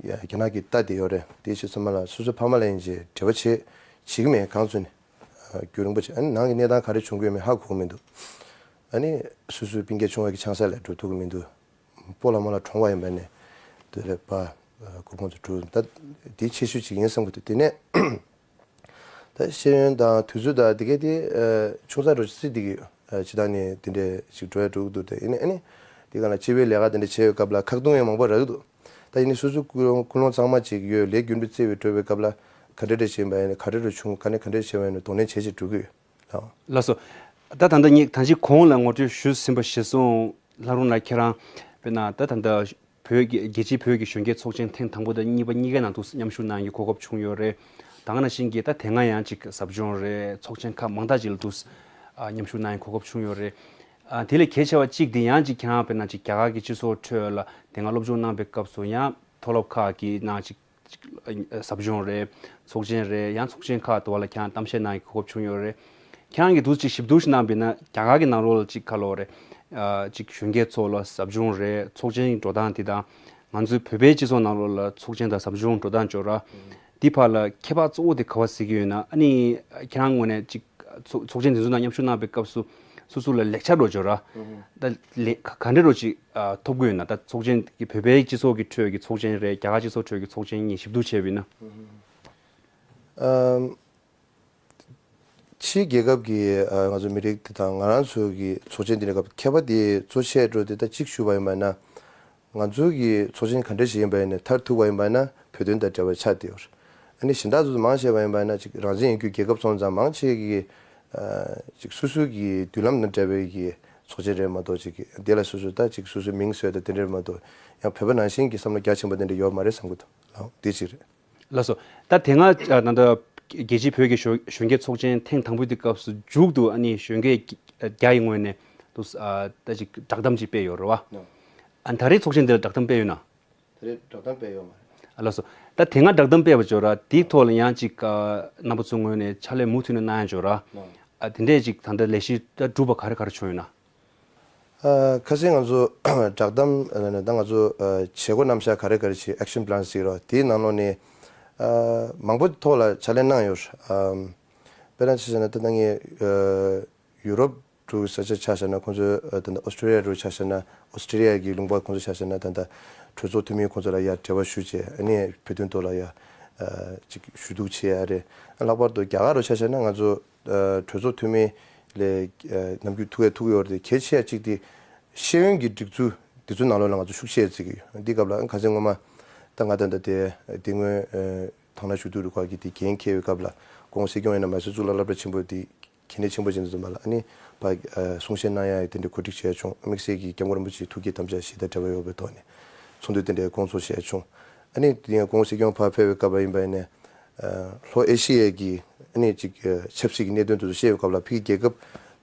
ཡ་རྒྱ་ནག་གི་རྟ་དེ་ཡོད་རེད། དེ་བྱེད་ཙམ་པ་ལ་སོ་སོའི་ཕ་མ་ལ་ཡིན་ཅེས་འབྲེལ་བ་བྱེད་བྱེད་ཀྱི་མེད། གང་ཚོད་ནས། ཨ། རྒྱུན་རིང་པོ་བྱས། ཨ་ནི་ནང་གི་གནས་སྟངས་ག་རེ་བྱུང་གི་ཡོད་མེད་ཧ་གོ་གི་མི་འདུག། ཨ་ནི་སོ་སོའི་སྤུན་ཀྱག་ཆུང་བ་གི་ཆང་ས་ལ་འགྲོ་ཐུབ་ཀྱི་མི་འདུག། སྤོ་ལགས་རྨོ་ལགས་གྲོངས་པ་ཡིན་པ་ནས་དེ་ལས་པ་སྒོར་ཁོང་ཚོ་དྲུག། ད་དེ་ཆེ་ཤོས་ཅིག་ཡིན་བསམ་གྱི་འདུག། དེ་ནས་ད་ཤེས་ཡོན་དང་དུས་ཚོད་དང་དེ་གའི་དེ་ཨ་ཆུང་ཙག་འགྲོ་སྲིད་དེ་གི་ཨ་སྤྱི་བཏང་ནས་དེ་འདྲས་ཅིག་འགྲོ་ཡ་འགྲོ་གི་འདུག། ད་ཡིན་ནའི་ཨ་ནི་དེ་ག་ལ་སྤྱི་པའི་ལས་ཀ་དེ་འདྲ་བྱེད་པའི་སྐབས་ལ་ཁག་ཏུང་ཡང་མང་པོ་རག་གི་འདུག། ད་ཡིན་ནའི་སོ་སོ་ཀུན་སློང་ཀུན་སློང་གཙང་མ་ཅིག་ཡོད། ལས་རྒྱུན་དུ་བརྩེ་བའི་འགྲོ་བའི་སྐབས་ལ་ག་འདྲ་འདྲ་བྱེད་པ་ཡིན་ན། ག་འདྲ་འདྲ་བྱུང་། ག་ནས་ག་འདྲ་བྱེད་པ་ཡིན་ན་གདོང་ལེན་བྱེད་བྱེད་འགྲོ་གི་ཡོད། ལགས། ལགས་སོ། ད་ད་ལྟ་ངས་ད་ཅི་གོང་ལ་ངོ་སྤྲོད་ཞུས་ཟིན་པ་གཞིར་བཟུང་། ལྷ་རུང་ལགས་ཁྱེད་རང་དཔེར་ན་ད་ད་ལྟ་བོད་ཀྱི་རྒྱལ་སྤྱིའི་བོད་ཀྱི་གཞོན་སྐྱེས་ཚོགས་ཆེན་ཐེངས་དང་པོ་དང་གཉིས་པ་གཉིས་ཀའི་ནང་དུ་མཉམ་ཞུགས་གནང་ཡའི་གོ་སྐབས་བྱུང་ཡོད་རེད། ད་ག་ནང་བཞིན་གྱི་ད་དེ་སྔ་ཡང་ཅིག་ཟབ་སྦྱོང་རེད། ཚོགས་ཆེན་ཁག་མང་དག་ཅིག་ལ་དུ་ཨ་མཉམ་ཞུགས་གནང་ཡའི་གོ་སྐབས་བྱུང་ཡོད་རེད། ཨ་དེ་ལས་གལ་ཆེ་བ་གཅིག་དེ་ཡང་ཅིག་ཁྱེད་རང་དཔེར་ན་ཅིག་རྒྱ་གར་གྱི་སྤྱི་ཚོགས་ཁྲོད་ལ་དེ་སྔ་སློབ་སྦྱོང་གནང་པའི་སྐབས་སུ་ཡང་མཐོ་སློབ་ཁག་གི་ནང་ཅིག་ཅིག་ཨ་ཟབ་སྦྱོང་རེད། ཚོགས་ཆེན་རེད། ཡང་ཚོགས་ཆེན་ཁག་དུ་བ་ལ་ཁྱེད་རང་གཏམ་བཤད་གནང་གི་གོ་སྐབས་བྱུང་ཡོད་རེད། ཁྱེད་རང་གིས་འདུག་ཅིག་ཞིབ་འདུག་ཞིག་གནང་བ་ཡིན་ན་རྒྱ་གར་གྱི་ནང་ལོགས་ལ་ཅིག་ག་ལབ་དགོས་རེད། ཨ་ཅིག་གཞོན་སྐྱེས་ཚོ་ལ་ཟབ་སྦྱོང་རེད། ཚོགས་ཆེན་འགྲོ་སྟངས་དེ་དང་ང་ཚོའི་བོད་པའི་སྤྱི་ཚོགས་ནང་ལོགས་ལ་ཚོགས་ཆེན་དང་ཟབ་སྦྱོང་འགྲོ་སྟངས་ཅིག་ཡོད་ར། འདི་བར་ལ་ཁྱད་པར་གཙོ་བོ་དེ་ག་པར་གཟིགས་ཀྱི་ཡོད་ན། ཨ་ནི་ཁྱེད་རང་ངོས་ནས་ཅིག་ཚོགས་ཚོགས་ཆེན་དེ་ཚོ་ནང་མཉམ་ཞུགས་གནང་པའི་སྐབས་སུ་སོ་སོ་ལ་ལེགས་ཆ་འདྲ་པོ་ཅིག་ཡོད་ར། ད་ལས་ག་ག་འདྲ་པོ་ཅིག་ཨ་ཐོབ་ཀྱི་ཡོད་ན། ད་ཚོགས་ཆེན་གྱི་བོད་པའི་སྤྱི་ཚོགས་ཀྱི་ཁྲོད་ཀྱི་ཚོགས་ཆེན་རེད། རྒྱ་གར་སྤྱི་ཚོགས་ཁྲོད་ཀྱི་ཚོགས་ཆེན་གཉིས་ཞིབ་འདུག་བྱས་པ་ཡིན་ན། ཨམ། ཕྱིའི་རྒྱལ་ཁབ་ཀྱི་ཨ་ང་ཚོ་མི་རིགས་དེ་དང་ང་རང་ཚོ་གི་ཚོགས་ཆེན་དེ་འདྲའི་སྐབས་ཁྱད་པར་དེ་གཙོ་ཆེ་འགྲོ་དེ། ད་གཅིག་ཞུ་བ་ཡིན་པ་ན། ང་ཚོ་གི་ཚོགས་ཆེན་ག་འདྲ་ཞིག་ཡིན་པ་ཡིན་ན། མཐར་ཐུག་པ་ཡིན་པ་ན་བོད་དོན་དང་འབྲེལ་བ་ཆགས་བསྡད་ཡོད་རེད། ཨ་ནི་གཞན་དག་ཚོ་མང་ཆེ་བ་ཡིན་པ་ན་ཅིག་རང་བཙན་ཡིན་རྒྱུ་རྒྱལ་ཁབ་སོང་ཙང་མང་ཆེ་གི་ཨ་ཅིག་སོ་སོ་གི་མདུན་ལམ་དང་འབྲེལ་བའི་གི་ཚོགས་ཆེན་རེད་མ་གཏོགས། ཅིག་དེ་ལ་སོ་སོ་ད་ཅིག་སོ་སོའི་མིང་བཟོས་དང་དེ་འདྲ་རེད་མ་གཏོགས། ཡང་བོད་པ་ནང་བཞིན་གྱི་བསམ་བློ་རྒྱ་ཆེན་པོ་དེ་འདྲ་ཡོད་མ་རེད་བསམ་གྱི་འདུག། ལགས། དེ་གཅིག་རེད། ལགས་སོ། ད་དེ་སྔ་ཨ་ད་ལྟ་རྒྱལ་སྤྱིའི་བོད་ཀྱི་གཞོན་གཞོན་སྐྱེས་ཚོགས་ཆེན་ཐེངས་དང་པོ་དེ་སྐབས་སུ་མཇུག་ཏུ་ཨ་ནི་གཞོན་སྐྱེས་བརྒྱ་ཡི་ངོས་ནས་དུ་ཨ་ད་ཅིག་བསྒྲགས་གཏམ་ཅིག་སྤེལ་ཡོད་རེད་བ། ཨ་ད་རེས་ཚོགས་ཆེན་འདི་ལ་བསྒྲགས་གཏམ་སྤེལ་ཡོད་ན། ད་རེས་བསྒྲགས་གཏམ་སྤེལ་ཡོད་མ་རེད། ཨ་ལགས་སོ། ད་དེ་སྔ་བསྒྲགས་གཏམ་སྤེལ་བ་ཅིག་ཡོད་ར། དེའི་ཐོག་ལ་ཡང་ཅིག་ཨ་རྣམ་པ་ཚོའི་ངོས་ནས་ཕྱག་ལས་མུ་མཐུད་ནས་གནང་ཡ་ཅིག་ཡོད་ར། ཨ་དེ་འདྲས་ཅིག་ད་ལྟ་ལས་གཞི་ད་གྲུབ་པ་ག་རེ་ག་རེ་བྱུང་ཡོད་ན། ཨ་ཁ་སང་ང་ཚོ་བསྒྲགས་གཏམ་ལབ་ན། ད་ང་ཚོ་ཨ་བྱེད་སྒོ་རྣམ་གཞག་ག་རེ་ག་རེ་བྱས། ཨེག་ཤན་པི་ལན་ཟེར་གྱི་རེད་བ། དེའི་ནང་ལོགས་ནས་ཨ་མང་པོ་ཐོག་ལ་ཕྱག་ལས་གནང་ཡོད། ཨམ་དཔེར་ན་ཆ་བཞག་ན་ད་ལྟ་ངས་ཨ་ཡུ་རོབ་འདྲ་བོའི་ས་ཆ་ཆ་བཞག་ན། ཁོང་ཚོ་ཨ་ད་ལྟ་ཨོ་སི་ཀྲི་ལི་ཡ་འདྲ་བོ་ཆ་བཞག་ན། ཨོ་སི་ཀྲི་ལི་ཡ་གི་ལུང་པ་ཁོང་ཚོ་ཆ་བཞག་ན། ད་ལྟ་གྲོས་ཚོགས་འཐུས་མི་ཁོང་ཚོ་ལ་ཡར་འབྲེལ་བ་ཞུ་བྱས། ཨ་ནི་བོད་དོན་ཐོག་ལ་ཡར་ཨ་ཅིག་ཞུ་གཏུག་བྱེད་ཡ་རེད། ལྷག་པར་དུ་རྒྱ་གར་འདྲ་བོ་ཆ་བཞག་ན། ང་ཚོ་ཨ་གྲོས་ཚོགས་འཐུས་མི་ལ་ཨ་ནམ་རྒྱུན་ཐུག་ཡ་ཐུག་གི་ཡོད་རེད་དེ། གལ་ཆེ་ཡ་གཅིག་དེ་ཤེས་ཡོན་གྱི་སྒྲིག་འཛུགས་དེ་ཚོའི་ནང་ལོགས་ལ་ང་ཚོ་ཤུགས་ཆེ་བརྩི་གི་ཡོད། འདི་སྐབས་ལ་ཁ་སང་སྔོན་མ་ད་ང་ད་ལྟ་དེ་དེ་སྔོན་ཨ་དང་བླངས་ཞུ་གཏུག་རུ་ཁག་གི་དེ་འགན་འཁྱེར་བའི་སྐབས་ལ། ཁོང་སྲིད་སྐྱོང་ཡིན་ན་མ་གཞི་གཙུག་ལག་སློབ་གྲྭ་ཆེན་པོ་དེ་གལ་གནད་ཆེན་པོ་ཅིག་འདུག་མ་ལ། ཨ་ནི་ཕར་ཨ་གསུང་བཤད་གནང་ཡ་དེ་འདྲའི་གོ་སྒྲིག་བྱས་བྱུང་། དམིགས་བསལ་གྱི་སྐྱབས་མགོན་རིན་པོ་ཆེའི་ཐུགས་བསྐྱེད་དམ་བཅའ་ཞལ་ཏ་འབྲེལ་བ་ཡོད་པའི་ཐོག་ནས་ཚོགས་འདུ་དེ་འདྲའི་བསྐོང་ཚོགས་བྱས་བྱུང་། ཨ་ནི་དེ་ཡང་གོང་སྲིད་སྐྱོང་ཕར་ཕེབས་པའི་སྐབས་ལ་ཡིན་པ་ཡིན་ནའི། ལྷོ་ཨེ་ཤི་ཡའི་གི་ཨ་ནི་ཅིག་ཆབ་སྲིད་ཀྱི་གནད་དོན་དེ་ཚོ་བཤད་པའི་སྐབས་ལ་ཕ་གི་རྒྱལ་ཁབ་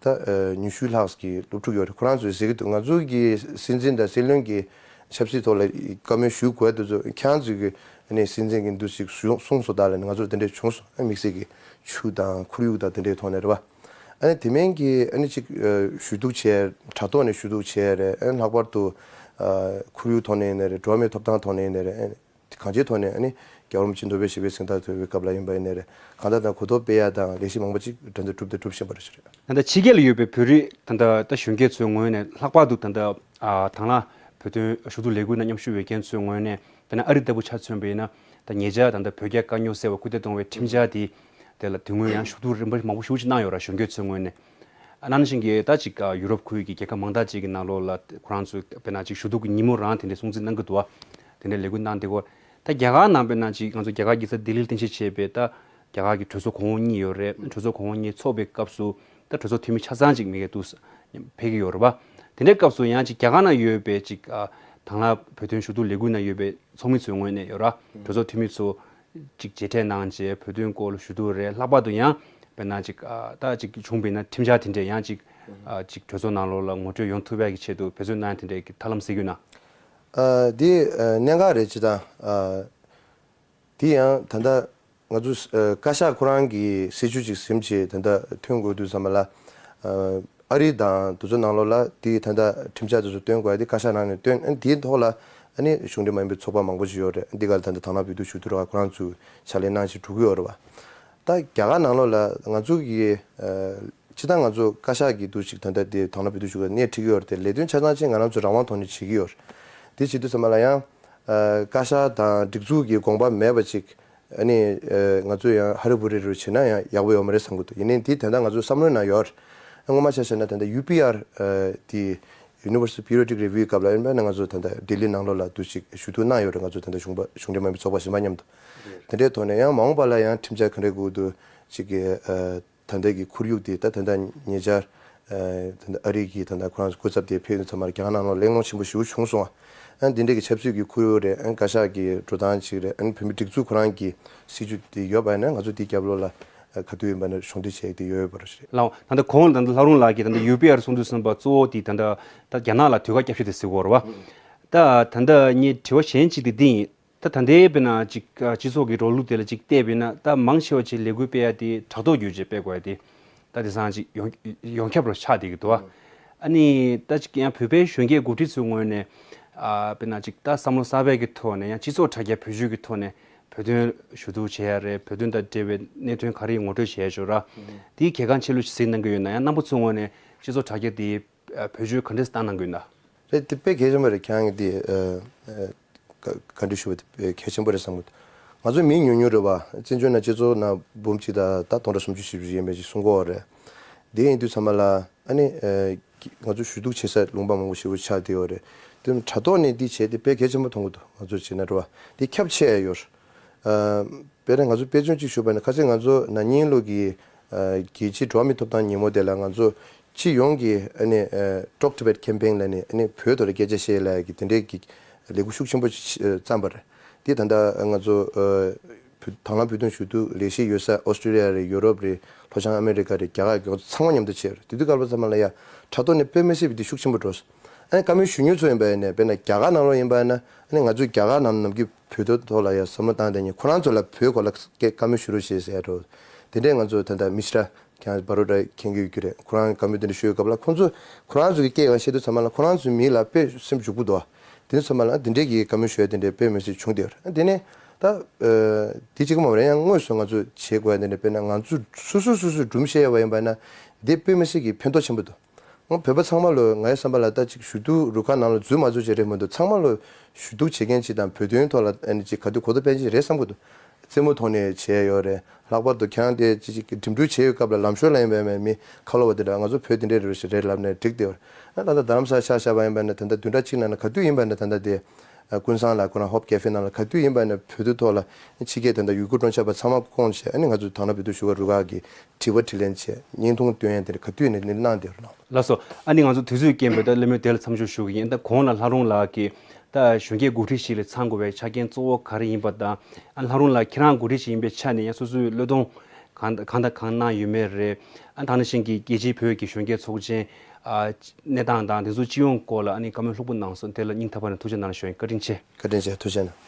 ད་ཉི་ཤུ་ལྷག་གི་སློབ་ཕྲུག་ཡོད་རེད། ཁོ་རང་ཚོས་ཟེར་གྱི་འདུག་ང་ཚོ་གི་སྲིད་འཛིན་དང་སྲིད་བློན་གྱི་ཆབ་སྲིད་ཐོག་ལ་བཀའ་མོལ་ཞུ་དགོས་དེ་ཚོ་ཁྱེད་རང་ཚོས་གི་ཨ་ནི་སྲིད་འཛིན་གྱི་འདུ་ཞིག་གསུངས་སོང་ད་ལ་ནི་ང་ཚོར་དེ་འདྲས་བྱུང་སོང་། ཨ་དམིགས་བསལ་གྱི་ཆུ་དང་ཁོར་ཡུག་དང་དེ་འདྲའི་ཐོག་ནས་རེད་བ། ཨ་ནི་དེ་མིན་གྱི་ཨ་ནི་ཅིག་ཞུ་གཏུག་བྱས། དྲ་ཐོག་ནས་ཞུ་གཏུག་བྱས་རེད། ཨ་ནི་ལྷག་པར་དུ་ཁོར་ཡུག་ཐོག་ནས་ཡིན་ནའི་རེད། འགྲོ་བ་མིའི་ཐོབ་ཐང་ཐོག་ནས་ཡིན་ནའི་རེད། ཨ་ནི་གང་ཅིའི་ཐོག་ནས་ཨ་ནི་རྒྱལ་བ་རིན་པོ་ཆེ་མདོ་སྦས་གཤེགས་པའི་གཟེངས་རྟགས་ཐོབ་པའི་སྐབས་ལ་ཡིན་པ་ཡིན་ནའི་རེད། གང་ལྟར་ད་གོ་རྟོགས་སྤེལ་ཡ་དང་ལས་གཞི་མང་པོ་ཅིག་ད་ལྟ་གྲུབ་དང་གྲུབ་བཞིན་པ་རེད་ཟེར། ད་ལྟ་ཕྱི་རྒྱལ་ལ་ཡོད་པའི་བོད་རིགས་ད་ལྟ་ད་གཞོན་སྐྱེས་ཚོའི་ངོས་ནས་ལྷག་པར་དུ་ད་ལྟ་ཨ་དང་བླངས་བོད་དོན་ཞུ་གཏུག་ལས་འགུལ་ནང་མཉམ་ཞུགས་འོས་མཁན་ཚོའི་ངོས་ནས་དཔེར་ན་ཨ་རི་ལྟ་བུ་ཆ་མཚོན་པ་ཡིན་ན། ད་ཉེ་ཆར་ད་ལྟ་བོད་རྒྱ་དཀའ་རྙོག་སེལ་བར་སྐུལ་འདེད་གཏོང་བའི་ཁྲིམས་འཆར་དེ་དེ་ལ་དེ་སྔོན་ཡང་ཞུ་གཏུག་རིམ་པ་མང་པོ་ཞེ་པོ་ཅིག་གནང་ཡོད་ར། གཞོན་སྐྱེས་ཚོའི་ངོས་ནས། ཨ་ནང་བཞིན་གྱི་ད་ཅིག་ཡུ་རོབ་ཁུལ་གྱི་རྒྱལ་ཁབ་མང་དག་ཅིག་གི་ནང་ལོགས་ལ་ཁོ་རང་ཚོས་དཔེར་ན་ཅིག་ཞུ་གཏུག་གི་ཉིན་མོ་རང་དེ་འདྲའི་སྲུང་བརྩི་གནང་གི་འདུག་བ། དེ་འདྲའི་ལས་འགུལ་གནང་བསྡད་ཀྱི་ཡོད། ད་རྒྱ་གར་ནང་དཔེར་ན་ཅིག་ང་ཚོ་རྒྱ་གར་གྱི་ས་ལྡི་ལིར་རྟེན་གཞི་བྱས་པའི་ད་རྒྱ་གར་གྱི་གྲོས་ཚོགས་གོང་འོག་གཉིས་ཡོད་རེད། གྲོས་ཚོགས་གོང་འོག་གཉིས་ཚོགས་པའི་སྐབས་སུ་ད་གྲོས་ཚོགས་འཐུས་མི་ཆ་ཚང་ཅིག་མི་སྒེར་དུ་ཕེབས་ཀྱི་ཡོད་རེད་བ། དེ་འདྲའི་སྐབས་སུ་ཡང་ཅིག་རྒྱ་གར་ནང་ཡོད་པའི་ཅིག་ཨ་དང་བླངས་བོད་དོན་ཞུ་གཏུག་ལས་འགུལ་ནང་ཡོད་པའི་ཚོགས་མི་ཚོའི་ངོས་ནས་ཡོད་ར། གྲོས་ཚོགས་འཐུས་མི་ཚོ་ཅིག་མཇལ་འཕྲད་གནང་བྱས་བོད་དོན་སྐོར་ལ་ཞུ་གཏུག་རེད། ལྷག་པར་དུ་ཡང་དཔེར་ན་ཅིག་ཨ་ད་ཅིག་བྱུང་བས་ན་ཁྲིམས་འཆར་དེ་འདྲས་ཡང་ཅིག་ཨ་ཅིག་གྲོས་ཚོགས་ནང་ལོགས་ལ་ངོ་སྤྲོད་ཡོང་ཐུབ་ཡག་གི་ཆེད་དུ་འབད་བརྩོན་གནང་ཡ་དེ་འདྲས་ཀྱི་ཐབས་ལམ་གཟིགས་ཡོད་ན། ཨ་འདི་ཨ་གནད་འགག་རེད། ཅི་ད་ཨ་འདི་ཡང་ད་ལྟ་ང་ཚོ་ཨ་བཀའ་ཤག་ཁོ་རང་གི་སྲིད་བྱུས་ཅིག་ཟིན་བྱས་ད་ལྟ་ཐོན་དགོས་དུས་ཙམ་པ་ལ་ཨ་ཨ་རི་དང་དེ་ཚོ་ནང་ལོགས་ལ་དེ་ད་ལྟ་ཁྲིམས་འཆར་དེ་ཚོ་བཏོན་དགོས་ཡ་དེ་བཀའ་ཤག་ནང་ནས་བཏོན། ཨ་དེའི་ཐོག་ལ་ཨ་ནི་གཞུང་འབྲེལ་མ་ཡིན་པའི་ཚོགས་པ་མང་པོ་ཞིག་ཡོད་རེད། འདི་ག་ལ་ད་ལྟ་དང་བླངས་བོད་དོན་ཞུ་གཏུག་ར་ཁོ་རང་ཚོས་ཕྱག་ལས་གནང་བཞིན་འགྲོ་གི་ཡོད་རེད་བ། ད་རྒྱ་གར་ནང་ལོགས་ལ་ང་ཚོ་གི་ཨ་སྤྱིར་བཏང་ང་ཚོ་བཀའ་ཤག་གི་འདུ་ཞིག་ད་ལྟ་དེ་དང་བླངས་བོད་དོན་ཞུ་གཏུག་སྣེ་ཁྲིད་ཀྱི་ཡོད་རེད་དེ། ལས་དོན་ཆ་ཚང་ཅིག་ང་རང་ཚོ་རང་དབང་ཐོག་ནས་བྱེད་ཀྱི་ཡོད་རེད། དེ་བྱེད་དུས་ཙམ་པ་ལ་ཡང་ཨ་བཀའ་ཤག་དང་སྒྲིག་འཛུགས་ཀྱི་དགོངས་པ་མེད་པ་ཅིག་ཨ་ནི་ཨ་ང་ཚོས་ཡང་ཧ་རི་བུ་རི་རུ་བྱེད་ན་ཡང་ཡག་པོ་ཡོད་མ་རེད་བསམ་གྱི་འདུག་ཡིན་ནའི་དེ་ད་ལྟ་ང་ཚོའི་བསམ་བློའི་ནང་ཡོད་རེད། སྔོན་མ་ཆ་བཞག་ན་ད་ལྟ་ཡུ་པི་ཨར་ཨ་དེ་Universal Periodic Review་སྐབས་ལ་ཡིན་པ་ན་ང་ཚོ་ད་ལྟ་ལྡི་ལི་ནང་ལོགས་ལ་འདུ་ཞིག་ཞུ་གཏུག་གནང་ཡོད་རེད། ང་ཚོ་ད་ལྟ་གཞུང་པ་གཞུང་འབྲེལ་མ་ཡིན་པའི་ཚོགས་པ་གཞན་པ་མཉམ་དུ། དེ་འདྲའི་ཐོག་ནས་ཡང་མ་འོངས་པ་ལ་ཡང་ཁྲིམས་འཆར་ག་འདྲའི་དགོས་འདུག་ཅིག་གི་ཨ་ད་ལྟ་གི་ཁོར་ཡུག་དེ་ད་ད་ལྟ་ཉེ་ཆར་ཨ་ད་ལྟ་ཨ་རི་གི་ད་ལྟ་ཁོ་རང་ཚོ་སྐུ་ཚབ་དེ་ཕེབས་དུས་ཙམ་པར་རྒྱ་གར་ནང་ལོགས་གླེང་སློང་ཆེན་པོ་ཞེ་པོ་བྱུང་སོང་བ། ཨ་འདི་འདྲའི་གི་ཆབ་སྲིད་ཀྱི་ཁོར་ཡུག་རེད། ཨ་བཀའ་ཤག་གི་འགྲོ་སྟངས་ཅིག་རེད། ཨ་བོད་མི་སྒྲིག་འཛུགས་ཁོ་རང་གི་སྲིད་ཇུས་དེ་ཡོད་པ་ཡིན་ན་ང་ཚོ་དེའི་རྒྱབ་ལོགས་ལ་ཨ་ག་དུས་ཡིན་པ་ན་གཞོགས་འདེགས་བྱེད་ཡག་དེ་ཡོད་ཡོད་པ་རེད། ལགས། ད་ལྟ་གོང་ལ་ད་ལྟ་ལྷ་རུང་ལགས་ཀྱིས་ད་ལྟ་ཡུ་པི་ཨར་གསུང་དུས་ཙམ་པ་གཙོ་བོ་དེ་ད་ལྟ་ད་རྒྱ་ནག་ལ་ཟློས་གར་བསྐྱར་ཞུ་དེ་ཟེར་གྱི་ཡོད་རེད་བ། ད་ད་ལྟ་ངའི་དྲི་བ་གཞན་གཅིག་དེ་འདི་ཡིན། ད་ད་ལྟའི་དཔེར་ན་ཅིག་ཨ་སྤྱི་ཚོགས་ཀྱི་འགྲོ་ལུགས་དེ་ལ་ཅིག་བལྟས་པས་ན་ད་མང་ཆེ་བ་ཅིག་ལས་འགུལ་སྤེལ་ཡ་དེ་དྲ་ཐོག་བརྒྱུད་བྱས་སྤེལ་དགོས་ཡ་དེ་ད་དེང་སང་ཅིག་ཡོངས་ཡོངས་ཁྱབ་རུ་ཆགས་བསྡད་ཀྱི་འདུག་ཨ། ཨ་ནི་ད་ཅིག་ཡང་བོད་པའི་གཞོན་སྐྱེས་འགོ་ཁྲིད་ཚོའི་ངོས་ནས་ཨ་དཔེར་ན་ཅིག་ད་བསམ་བློ་གསར་པའི་གི་ཐོག་ནས་ཡང་སྤྱི་ཚོགས་དྲ་རྒྱ་བེད་སྤྱོད་ཀྱི་ཐོག་ནས་བོད་དོན་ཞུ་གཏུག་བྱེད་ཡ་རེད། བོད་དོན་དང་འབྲེལ་བའི་གནད་དོན་ག་རེ་ངོ་སྤྲོད་བྱེད་ཡ་ཞོར་ར་དེའི་གལ་འགངས་ཆེ་ལོས་གཟིགས་གནང་གི་ཡོད་ན་ཡང་རྣམ་པ་ཚོའི་ངོས་ནས་སྤྱི་ཚོགས་དྲ་རྒྱ་དེ་བེད་སྤྱོད་ག་འདྲས་བཏང་གནང་གི་ཡོད་ན། རེད། དེ་དཔེ་གལ་ཆེན་པོ་རེད། ཁྱེད་རང་གིས་དེ་ཨ་ཨ་བཀའ་བཀའ་འདྲི་ཞུ་བ་དེ་དཔེ་གལ་ཆེན་པོ་རེད་བསམ་གྱི་འདུག་ང་ཚོ་མི་ཉུང་ཉུང་རེད་བ། བཙན་བྱོལ་ནང་སྤྱི་ཚོགས་ནང་འབུམ་གཅིག་དང་ད་སྟོང་ཕྲག་སུམ་ཅུ་བཞི་བཅུ་ཡན་མས་ཅིག་གསུང་གི་ཡོད་རེད། དེ་ཡིན་དུས་ཙམ་པ་ལ་ཨ་ནི་ཨ་ང་ཚོ་ཞུ་གཏུག་བྱེད་ས་ལུང་པ་མང་པོ་ཞེ་པོ་ཆགས་བསྡད་ཡོད་རེད། དེ་དྲ་ཐོག་ནས་འདི་བྱས་ཏེ་དཔེ་གལ་ཆེན་པོ་མཐོང་གི་འདུག་ང་ཚོ་བྱས་ན་རེད་བ། འདི་ཁྱབ་ཆེ་ཡ་ཡོད་རེད། ཨ་དཔེར་ན་ང་ཚོ་དཔེ་མཚོན་གཅིག་ཞུས་པ་ན་ཁ་སང་ང་ཚོ་ན་ནིང་ལོ་གི་ཨ་རྒྱལ་སྤྱིའི་འགྲོ་བ་མིའི་ཐོབ་ཐང་ཉིན་མོ་དེ་ལ་ང་ཚོ་སྤྱི་ཡོངས་ཀྱི་ཨ་ནི་ཨ་Talk Tibet Campaign་ལ་ནི་ཨ་ནི་བོད་ཐོག་ལ་སྐད་ཆ་བཤད་ལ་གི་དེ་འདྲའི་གི་ལས་འགུལ་ཤུགས་ཆེན་པོ་ཞིག་བརྩམས་པ་རེད། དེ་ད་ལྟ་ང་ཚོ་ཨ་བོད་དང་བླངས་བོད་དོན་ཞུ་གཏུག་ལས་གཞི་ཡོད་ས་ཨོ་སི་ཀྲི་ལི་ཡ་རེད། ཡུ་རོབ་རེད། ལྷོ་བྱང་ཨ་མེ་རི་ཀ་རེད། རྒྱ་གར་རྒྱལ་ཁབ་ཚང་མ་མཉམ་དུ་བྱས་པ་རེད། དེ་དུས་སྐབས་ལ་ཚང་མ་ལ་ཡ་དྲ་ཐོག་ནས་དཔེ་མི་སྲིད་པའི་དེ་ཤུགས་ཆེན་པོ་འགྲོ་སོང་། ཨ་ནི་བཀའ་མོལ་ཞུ་མཁན་ཚོ་ཡིན་པ་ཡིན་ནའི་དཔེར་ན་རྒྱ་གར་ནང་ལོགས་ཡིན་པ་ཡིན་ན་ཨ་ནི་ང་ཚོས་རྒྱ་གར་ནང་ནམ་རྒྱུན་བོད་དོན་ཐོག་ལ་ཡང་བསམ་བློ་བཏང་བསྡད་མཁན་ཁོ་རང་ཚོ་ལ་བོད་སྐོར་ལ་སྐད་བཀའ་མོལ་ཞུ་རོགས་བྱེད་ཟེར་ཡ་འགྲོ། དེ་འདྲས་ང་ཚོ་ད་ལྟ་མི་ཤི་ར་ཁྱེད་རང་བར་དུ་འདྲ་མཁྱེན་གྱི་ཡོད་ཀྱི་རེད། ཁོ་རང་བཀའ་མོལ་དེ་འདྲ་ཞུ་བའི་སྐབས་ལ་ཁོང་ཚོ་ཁོ་རང་ཚོ་གི་སྐད་ཡང་བཤད་དུས་ཚང་མ་ལ་ཁོ་རང་ཚོའི་མི་ལ་དཔེ་སེམས་འཇུག་པོ་འདུག་དེ་ཚང་མ་ལ་དེ་འདྲས་ཀྱི་བཀའ་མོལ་ཞུ་ཡ་དེ་འདྲས་དཔེ་མི་སྲིད་བྱུང་བསྡད་ཡོད་རེད། དེ་ནས་ད་དེ་གཅིག་མ་རེད། ཡང་དངོས་སུ་ང་ཚོ་བྱེད་དགོས་ཡ་དེ་འདྲས་དཔེར་ན་ང་ཚོ་སོ་སོ་སོ་སོའི་སྒྲུང་བཤད་ཡ་བ་ཡིན་པ་ན་དེ་དཔེ་མི་སྲིད་ཀྱི་ཕན་ཐོགས་ཆེན་པོ་འདུག་ང་བོད་པ་ཚང་མ་ལོ་ངའི་བསམ་པ་ལ་ད་ཅིག་ཞུ་གཏུག་རུ་ཁག་ནང་ལ་འཛུལ་མ་འཛུལ་བྱས་རེད་མི་འདུག་ཚང་མ་ལོ་ཞུ་གཏུག་བྱེད་མཁན་ཅིག་དང་བོད་དོན་ཐོག་ལ་ཨ་ནི་ཅིག་ག་དུས་གོ་རྟོགས་སྤེལ་མཁན་ཅིག་རེད་བསམ་གི་འདུག་རྩེད་མོ་ཐོག་ནས་བྱས་ཡོད་རེད། ལྷག་པར་དུ་ཁྱེད་རང་དེ་ཅིག་ཅིག་འགྲིམ་འགྲུལ་བྱེད་ཡོད་སྐབས་ལ་ལམ་ཞོར་ལ་ཡིན་པའི་མི་ཁ་ལོ་བ་དེ་འདྲ་ང་ཚོ་བོད་དེ་འདྲས་རེད་རེད་ལབ་ནས་འགྲིག་བསྡད་ཡོད་རེད། ཨ་ད་ལྟ་རྡ་རམ་ས་ལ་ཆ་བཞག་པ་ཡིན་པ་ན་ད་ལྟ་བདུན་ཕྲག་གཅིག་ནང་ན་ག་དུས་ཡིན་པ་ན་ད་ལྟ་དེ་ཀུན་བཟང་ལ་ཁོ་རང་ཧོབ་ཀེ་ཧྥེ་ནང་ལ་ག་དུས་ཡིན་པ་ན་བོད་དོན་ཐོག་ལ་ཕྱི་རྒྱལ་ད་ལྟ་ཡུ་གུར་སྤྲོ་འཆམ་པ་ཚང་མ་བསྐོངས་བྱས་ཨ་ནི་ང་ཚོ་དང་བླངས་བོད་དོན་ཞུ་བ་རུ་ཁག་གི་དྲི་བ་དྲིས་ལན་བྱས་བརྙན་ཐུང་སྟོན་ཡ་དེ་འདྲ་ག་དུས་ནས་གནང་བསྡད་ཡོད་རེད། ལགས་སོ། ཨ་ནི་ང་ཚོ་དུས་ཚོད་རྐྱེན་པས་ད་གླེང་མོལ་དེ་ལ་མཚམས་འཇོག་ཞུ་གི་ཡིན། ད་གོང་ལ་ལྷ་རུང་ལགས་ཀྱིས་ ད་གཞོན་སྐྱེས་འགོ་ཁྲིད་ཞིག་ལ་ཚང་དགོས་པའི་ཆ་རྐྱེན་གཙོ་བོ་ག་རེ་ཡིན་པ་དང་། ཨ་ལྷ་རུང་ལགས་ཁྱེད་རང་འགོ་ཁྲིད་ཞིག་ཡིན་པའི་ཆ་ནས་ཡང་སོ་སོའི་བློས་གཏོང་གང་གང་དང་གང་གནང་ཡོད་མེད་རེད། ཨ་ད་ནང་བཞིན་གྱི་རྒྱལ་སྤྱིའི་བོད་ཀྱི་གཞོན་སྐྱེས་ཚོགས་ཆེན་ཨ་གནས་སྟངས་དང་དེ་ཚོ་སྤྱི་ཡོངས་སྐོར་ལ་ཨ་ནི་བཀའ་མོལ་ལྷུག་པོ་གནང་སོང་། དེ་ལ་སྙིང་ཐག་པ་ནས་ཐུགས་རྗེ་གནང་ཞུ་ཡིན། བཀའ་དྲིན་ཆེ། བཀའ་དྲིན་ཆེ། ཐུགས་རྗེ་གནང་།